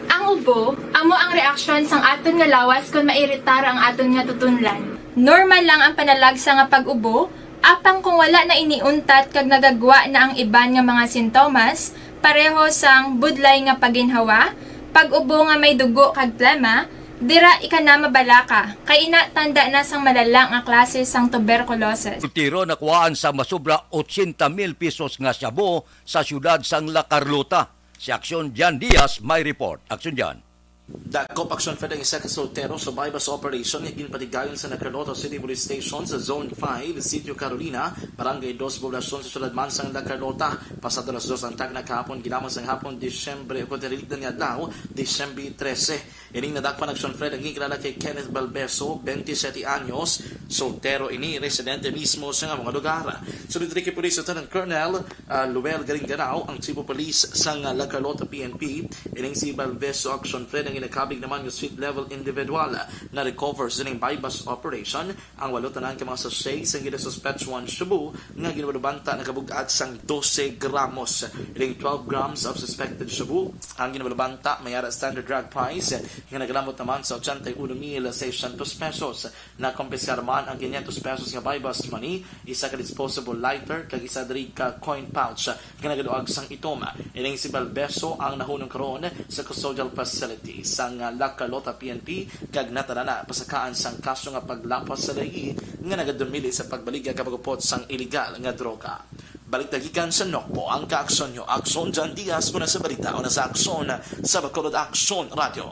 Ang ubo, amo ang reaksyon sang aton nga lawas kon mairitar ang aton nga tutunlan. Normal lang ang panalagsa nga pag-ubo, apang kung wala na ini untat kag nagagwa na ang iban nga mga sintomas, pareho sang budlay nga paginhawa, pag-ubo nga may dugo kag plema, dira ika na mabalaka, kay ina tanda na sang malala nga klase sang tuberculosis. Tiro nakuhaan sa masubra ochenta mil pesos nga shabu sa siyudad sang La Carlota. Si Aksyon Jan Diaz may report. Aksyon Jan. Dakop Aksyon Fred ang isa ka soltero sa buy-bust operation nga ginpatigayon sa La Carlota City Police Station sa Zone five, Sitio Carolina, Barangay Dos, Poblacion sa siyudad man sang La Carlota. Pasado alas dos ang takna kahapon, ginamang sang hapon, Disyembre, o kung tiniligdan nga adlaw, Disyembre trese. Ining nadakpan Aksyon Fred ang ginkilala kay Kenneth Balbeso, twenty-seven anyos, soltero ini, residente mismo sa nga mga lugar. Sunod diri kay Police Lieutenant Colonel, ah, Luel Garinganao, ang Chief of Police sang La Carlota P N P. Ining si Balbeso Aksyon Fred ang ginakabig naman nga street level individual na recover sining buy-bust operation. Ang walo tanan ka mga sachet sang ginasuspetsuhan shabu nga ginbalubanta nakabug-at sang dose gramos. Ining twelve grams of suspected shabu ang ginbalubanta may ara standard drug price nga nagalamot naman sa ochenta y uno mil seiscientos pesos. Nakumpiskar man ang quinientos pesos nga buy-bust money, isa ka disposable lighter, kag isa diri ka coin pouch nga nagaduag sang itom. Ining si Balbeso ang nahunong karon sa custodial facility sang La Carlota P N P, kag natanan na pasakaan sang kaso nga paglapas sa layi nga nagadumili sa pagbaligya kag pag-upot sang iligal nga droga. Balik ta gikan sa Nokpo ang kaaksyon nyo. Aksyon Jan Diaz, una sa balita, una sa aksyon, sa Bacolod Aksyon Radio.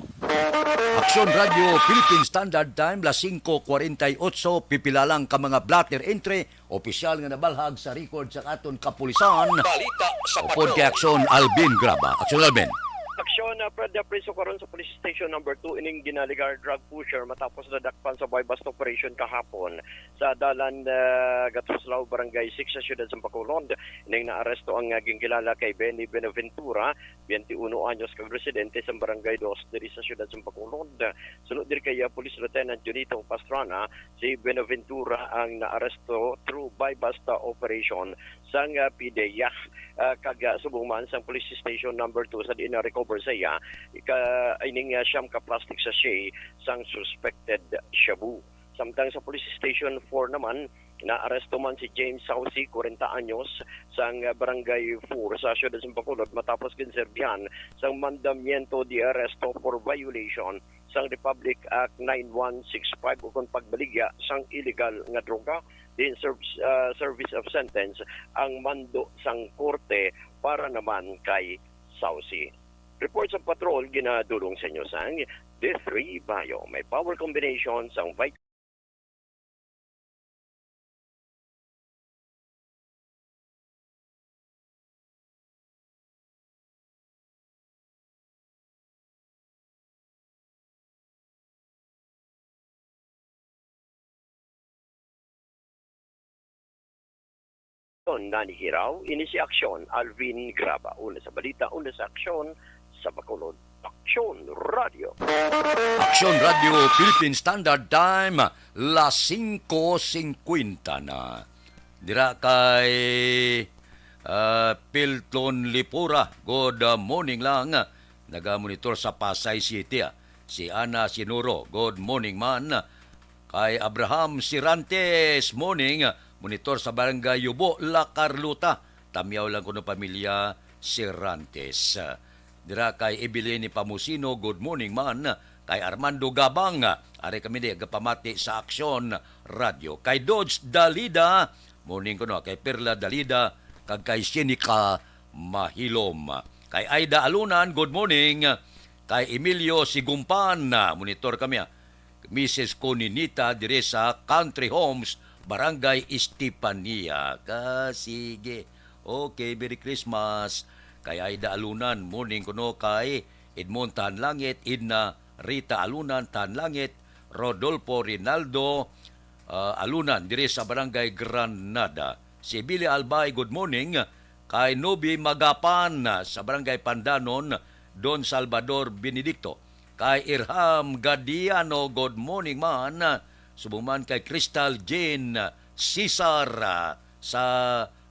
Aksyon Radio, Philippine Standard Time, las singko kwarenta y ocho, pipila lang ka mga blotter entry, opisyal nga nabalhag sa record sa aton kapulisan. Balita sa Upod kay Bacolod. Aksyon Alvin Graba. Aksyon Alvin. Aksyon, ah, Fred, ah, priso karon sa Police Station Number Two ining ginalegar drug pusher matapos nadakpan sa buy-bust operation kahapon sa dalan, ah, Gatuslao, Barangay Six sa siyudad sa Bacolod. Ining naaresto ang, ah, ginkilala kay Benny Benaventura, twenty-uno anyos, kag residente sa Barangay Dos diri sa siyudad sa Bacolod. Sunod diri kay, ah, Police Lieutenant Junito Pastrana, si Benaventura ang naaresto through buy-bust operation sang, ah, PDEA. Ah, kag, ah, subong man sang Police Station Number Two sa diin na-recover sa iya, ika-, ining, ah, siyam ka plastic sachet sang suspected shabu. Samtang sa Police Station Four naman, naaresto man si James Sauci, kwarenta anyos, sang, ah, Barangay Four sa siyudad sa Bacolod matapos ginserbihan sang mandamiento de arresto for violation sang Republic Act nine one six five ukon pagbaligya sang iligal nga droga, diin serv-, ah, service of sentence ang mando sang korte para naman kay Sauci. Report sa patrol ginadulong sa inyo sang D three Bio. May power combination sang Vic- Nanihiraw ini si Aksyon Alvin Graba. Una sa balita, una sa aksyon sa Bacolod. Aksyon Radio. Aksyon Radio Philippine Standard Time, las singko singkwenta na. Dira kay, ah, Pilton Lipura, good, ah, morning lang. Nagamonitor sa Pasay City, ah. Si Ana Sinuro, good morning man. Kay Abraham Sirantes, morning. Monitor sa Barangay Yubo, La Carlota. Tamyaw lang kuno pamilya Sirantes. Dira kay Evelyn Pamusino, good morning man. Kay Armando Gabang, ari kami di gapamati sa Aksyon Radio. Kay Dodge Dalida, morning kuno. Kay Perla Dalida, kag kay Sinica Mahilom. Kay Aida Alunan, good morning. Kay Emilio Sigumpan, ah, monitor kami, ah. Missus Coninita diri sa Country Homes, Barangay Estefania. Ka, sige. Okay, Merry Christmas. Kay Aida Alunan, morning kuno kay Edmond Tanlangit, Edna Rita Alunan Tanlangit, Rodolfo Rinaldo, ah, Alunan diri sa Barangay Granada. Si Billy Albay, good morning. Kay Nobi Magapan, ah, sa Barangay Pandanon, Don Salvador Benedicto. Kay Irham Gadiano, good morning man. Subong man kay Crystal Jane Cesar, ah, sa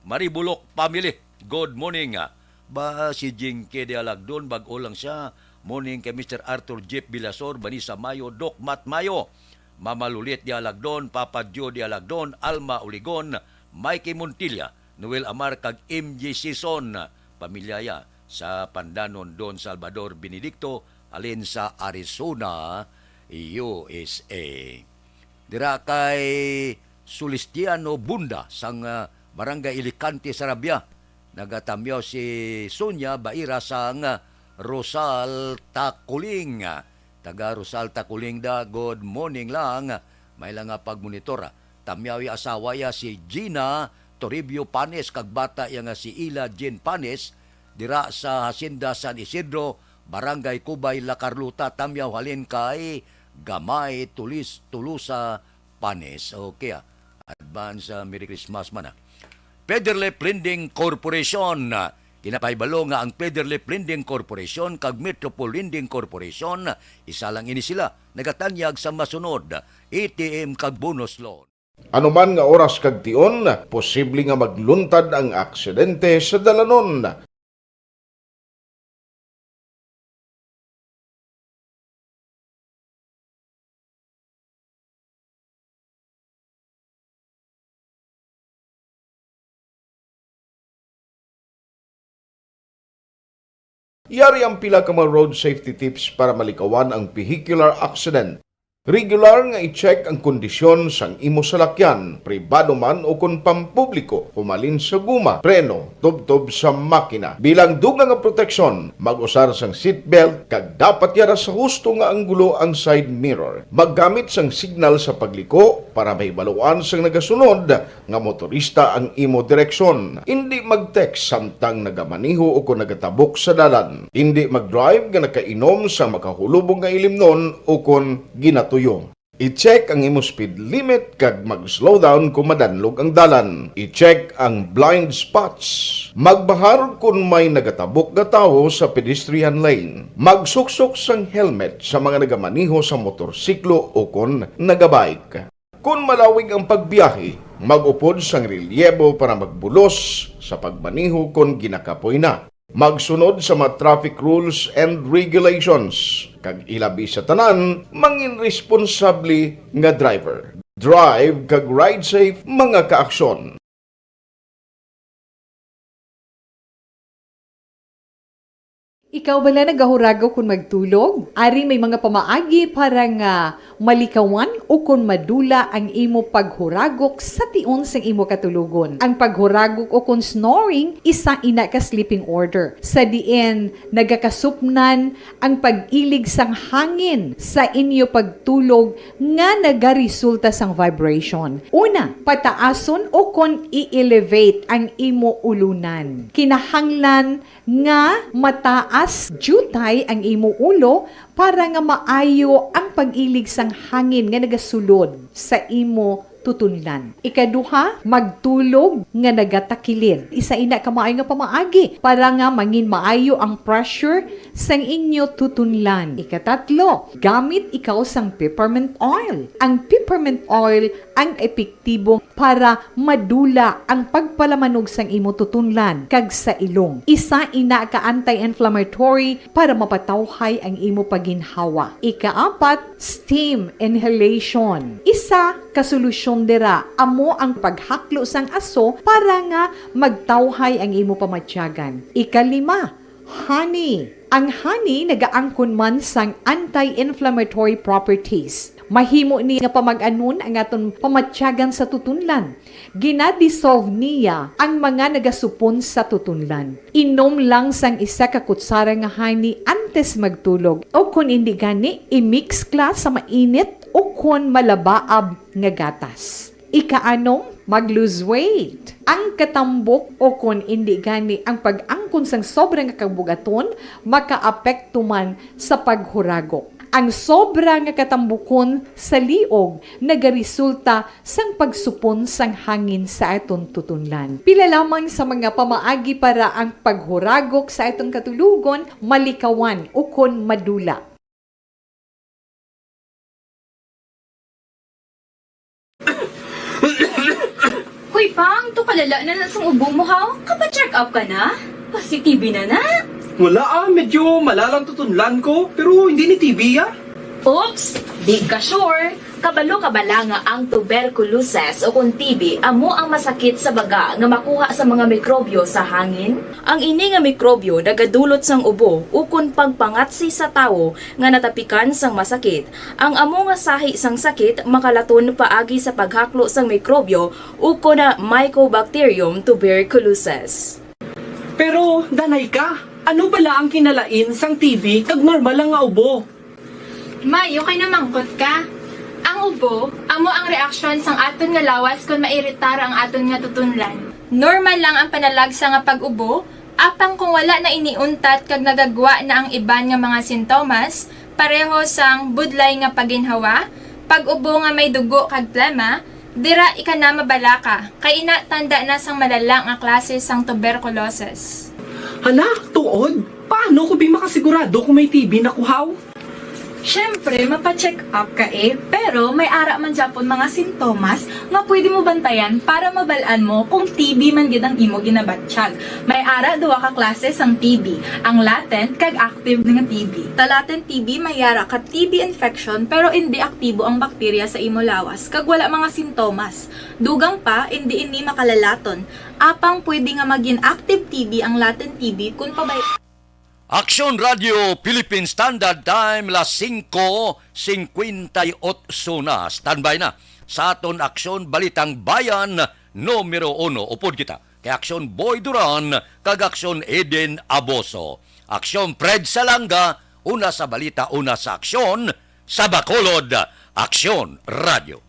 Maribulok family, good morning. Ba si Jinky Dialagdon, bag-o lang siya. Morning kay Mister Arthur Jeff Bilasor, Vanessa Mayo, Doc Matt Mayo, Mama Lulit Dialagdon, Papa Joe Dialagdon, Alma Uligon, Mikey Montilla, Noel Amar, kag M J Season, pamilya ya sa Pandanon, Don Salvador Benedicto, halin sa Arizona, U S A. Dira kay Sulistiano Bunda sang, ah, Barangay Ilicante, Sarabia, nagatamyaw si Sonia Baira sang, ah, Rosal Takuling. Taga Rosal Takuling da, good morning lang. May lang nga pagmonitor, ah. Tamyaw ya asawa ya si Gina Toribio Panes kag bata ya nga si Ila Jean Panes dira sa Hacienda San Isidro, Barangay Cubay, La Carlota. Tamyaw halin kay Gamay Tulis, Tulusa Panes. Okay, ah. Advance, ah, Merry Christmas man, ah. Federal Lending Corporation, ah, ginapahibalo nga ang Federal Lending Corporation kag Metropole Lending Corporation, isa lang ini sila, nagatanyag sa masunod, A T M kag bonus loan. Anuman nga oras kag tion, posible nga magluntad ang aksidente sa dalanon. Yari ang pila ka mga road safety tips para malikawan ang vehicular accident. Regular nga i-check ang kondisyon sang imo salakyan, pribado man o kon pampubliko, humalin sa guma, preno, tubtob sa makina. Bilang dugang nga proteksyon, mag-usar sang seatbelt kag dapat yara sa husto nga anggulo ang side mirror. Maggamit sang signal sa pagliko para mahibaluan sang nagasunod nga motorista ang imo direksyon. Indi mag-text samtang nagamaneho o kon nagatabok sa dalan. Indi mag-drive nga nakainom sang makahulubong nga ilimnon o kon ginatuyo. I-check ang imo speed limit kag mag-slow down kon madanlog ang dalan. I-check ang blind spots. Magbahar kon may nagatabok nga tawo sa pedestrian lane. Magsuksok sang helmet sa mga nagamaneho sa motorsiklo o kon nagabike. Kon malawig ang pagbiyahe, mag-upod sang relyebo para magbulos sa pagmaneho kon ginakapoy na. Magsunod sa mga traffic rules and regulations, kag ilabi sa tanan, mangin responsable nga driver. Drive kag ride safe, mga kaaksyon. Ikaw bala nagahuragok kon magtulog? Ari may mga pamaagi para nga malikawan ukon madula ang imo paghuragok sa tion sang imo katulogon. Ang paghuragok ukon snoring, isa ina ka sleeping order, sa diin nagakasupnan ang pag-ilig sang hangin sa inyo pagtulog nga nagaresulta sang vibration. Una, pataason ukon i-elevate ang imo ulunan. Kinahanglan nga mataas diutay ang imo ulo para nga maayo ang pag-ilig sang hangin nga nagasulod sa imo tutunlan. Ikaduha, magtulog nga nagatakilid. Isa ina ka maayo nga pamaagi para nga mangin maayo ang pressure sang inyo tutunlan. Ikatatlo, gamit ikaw sang peppermint oil. Ang peppermint oil ang epektibo para madula ang pagpalamanog sang imo tutunlan kag sa ilong. Isa ina ka anti-inflammatory para mapatawhay ang imo pagginhawa. Ikaapat, steam inhalation. Isa ka solusyon dira amo ang paghaklo sang aso para nga magtawhay ang imo pamatyagan. Ikalima, honey. Ang honey nagaangkon man sang anti-inflammatory properties. Mahimo ni nga pamag-anon ang aton pamatyagan sa tutunlan. Gina-dissolve niya ang mga nagasupon sa tutunlan. Inom lang sang isa ka kutsara nga honey antes magtulog, o kon indi gani, i-mix kla sa mainit o kon malabaab nga gatas. Ikaanom, mag-lose weight. Ang katambok o kon indi gani ang pag-angkon sang sobra nga kabugaton makaapekto man sa paghuragok. Ang sobra nga katambukon sa liog nagaresulta sang pagsupon sang hangin sa aton tutunlan. Pila lamang sa mga pamaagi para ang paghuragok sa aton katulogon malikawan ukon madula. Hoy, Pang, to kalala na na sang ubo mo, ha? Kapa-check up ka na? Pasi-T B na na? Wala ah, medyo malalang tutunlan ko, pero hindi ni T B ah. Oops! Di ka sure? Kabalo ka bala nga ang tuberculosis o kon T B amo ang masakit sa baga nga makuha sa mga mikrobyo sa hangin? Ang ini nga mikrobyo nagadulot sang ubo ukon pagpangatsi sa tawo nga natapikan sang masakit. Ang amo nga sahi sang sakit makalaton paagi sa paghaklo sang mikrobyo ukon Mycobacterium tuberculosis. Pero, danay ka, ano bala ang kinalain sang T B kag normal lang nga ubo? May, okay na mangkot ka. Ang ubo, amo ang reaksyon sang aton nga lawas kon mairitar ang aton nga tutunlan. Normal lang ang panalagsa nga pag-ubo, apang kung wala na ini untat kag nagagwa na ang iban nga mga sintomas, pareho sang budlay nga paginhawa, pag-ubo nga may dugo kag plema, dira ika na mabalaka, kay ina tanda na sang malala nga klase sang tuberculosis. Hala, tuod? Paano ko bi makasigurado kung may T B na ko haw? Siyempre, mapa-check up ka eh, pero may ara man gyapon mga sintomas nga pwede mo bantayan para mabal-an mo kung T B man gid ang imo ginabatyag. May ara duha ka klase sang T B, ang latent kag active nga T B. Sa latent T B may ara ka T B infection pero indi aktibo ang bakterya sa imo lawas kag wala mga sintomas. Dugang pa, indi ini makalalaton. Apang pwede nga magin active T B ang latent T B kun pabay- Aksyon Radio Philippine Standard Time, las singko singkwenta y otso na. Standby na sa aton Aksyon Balitang Bayan numero uno. Upod kita kay Aksyon Boy Duran kag Aksyon Eden Aboso. Aksyon Fred Salanga, una sa balita, una sa aksyon, sa Bacolod, Aksyon Radio.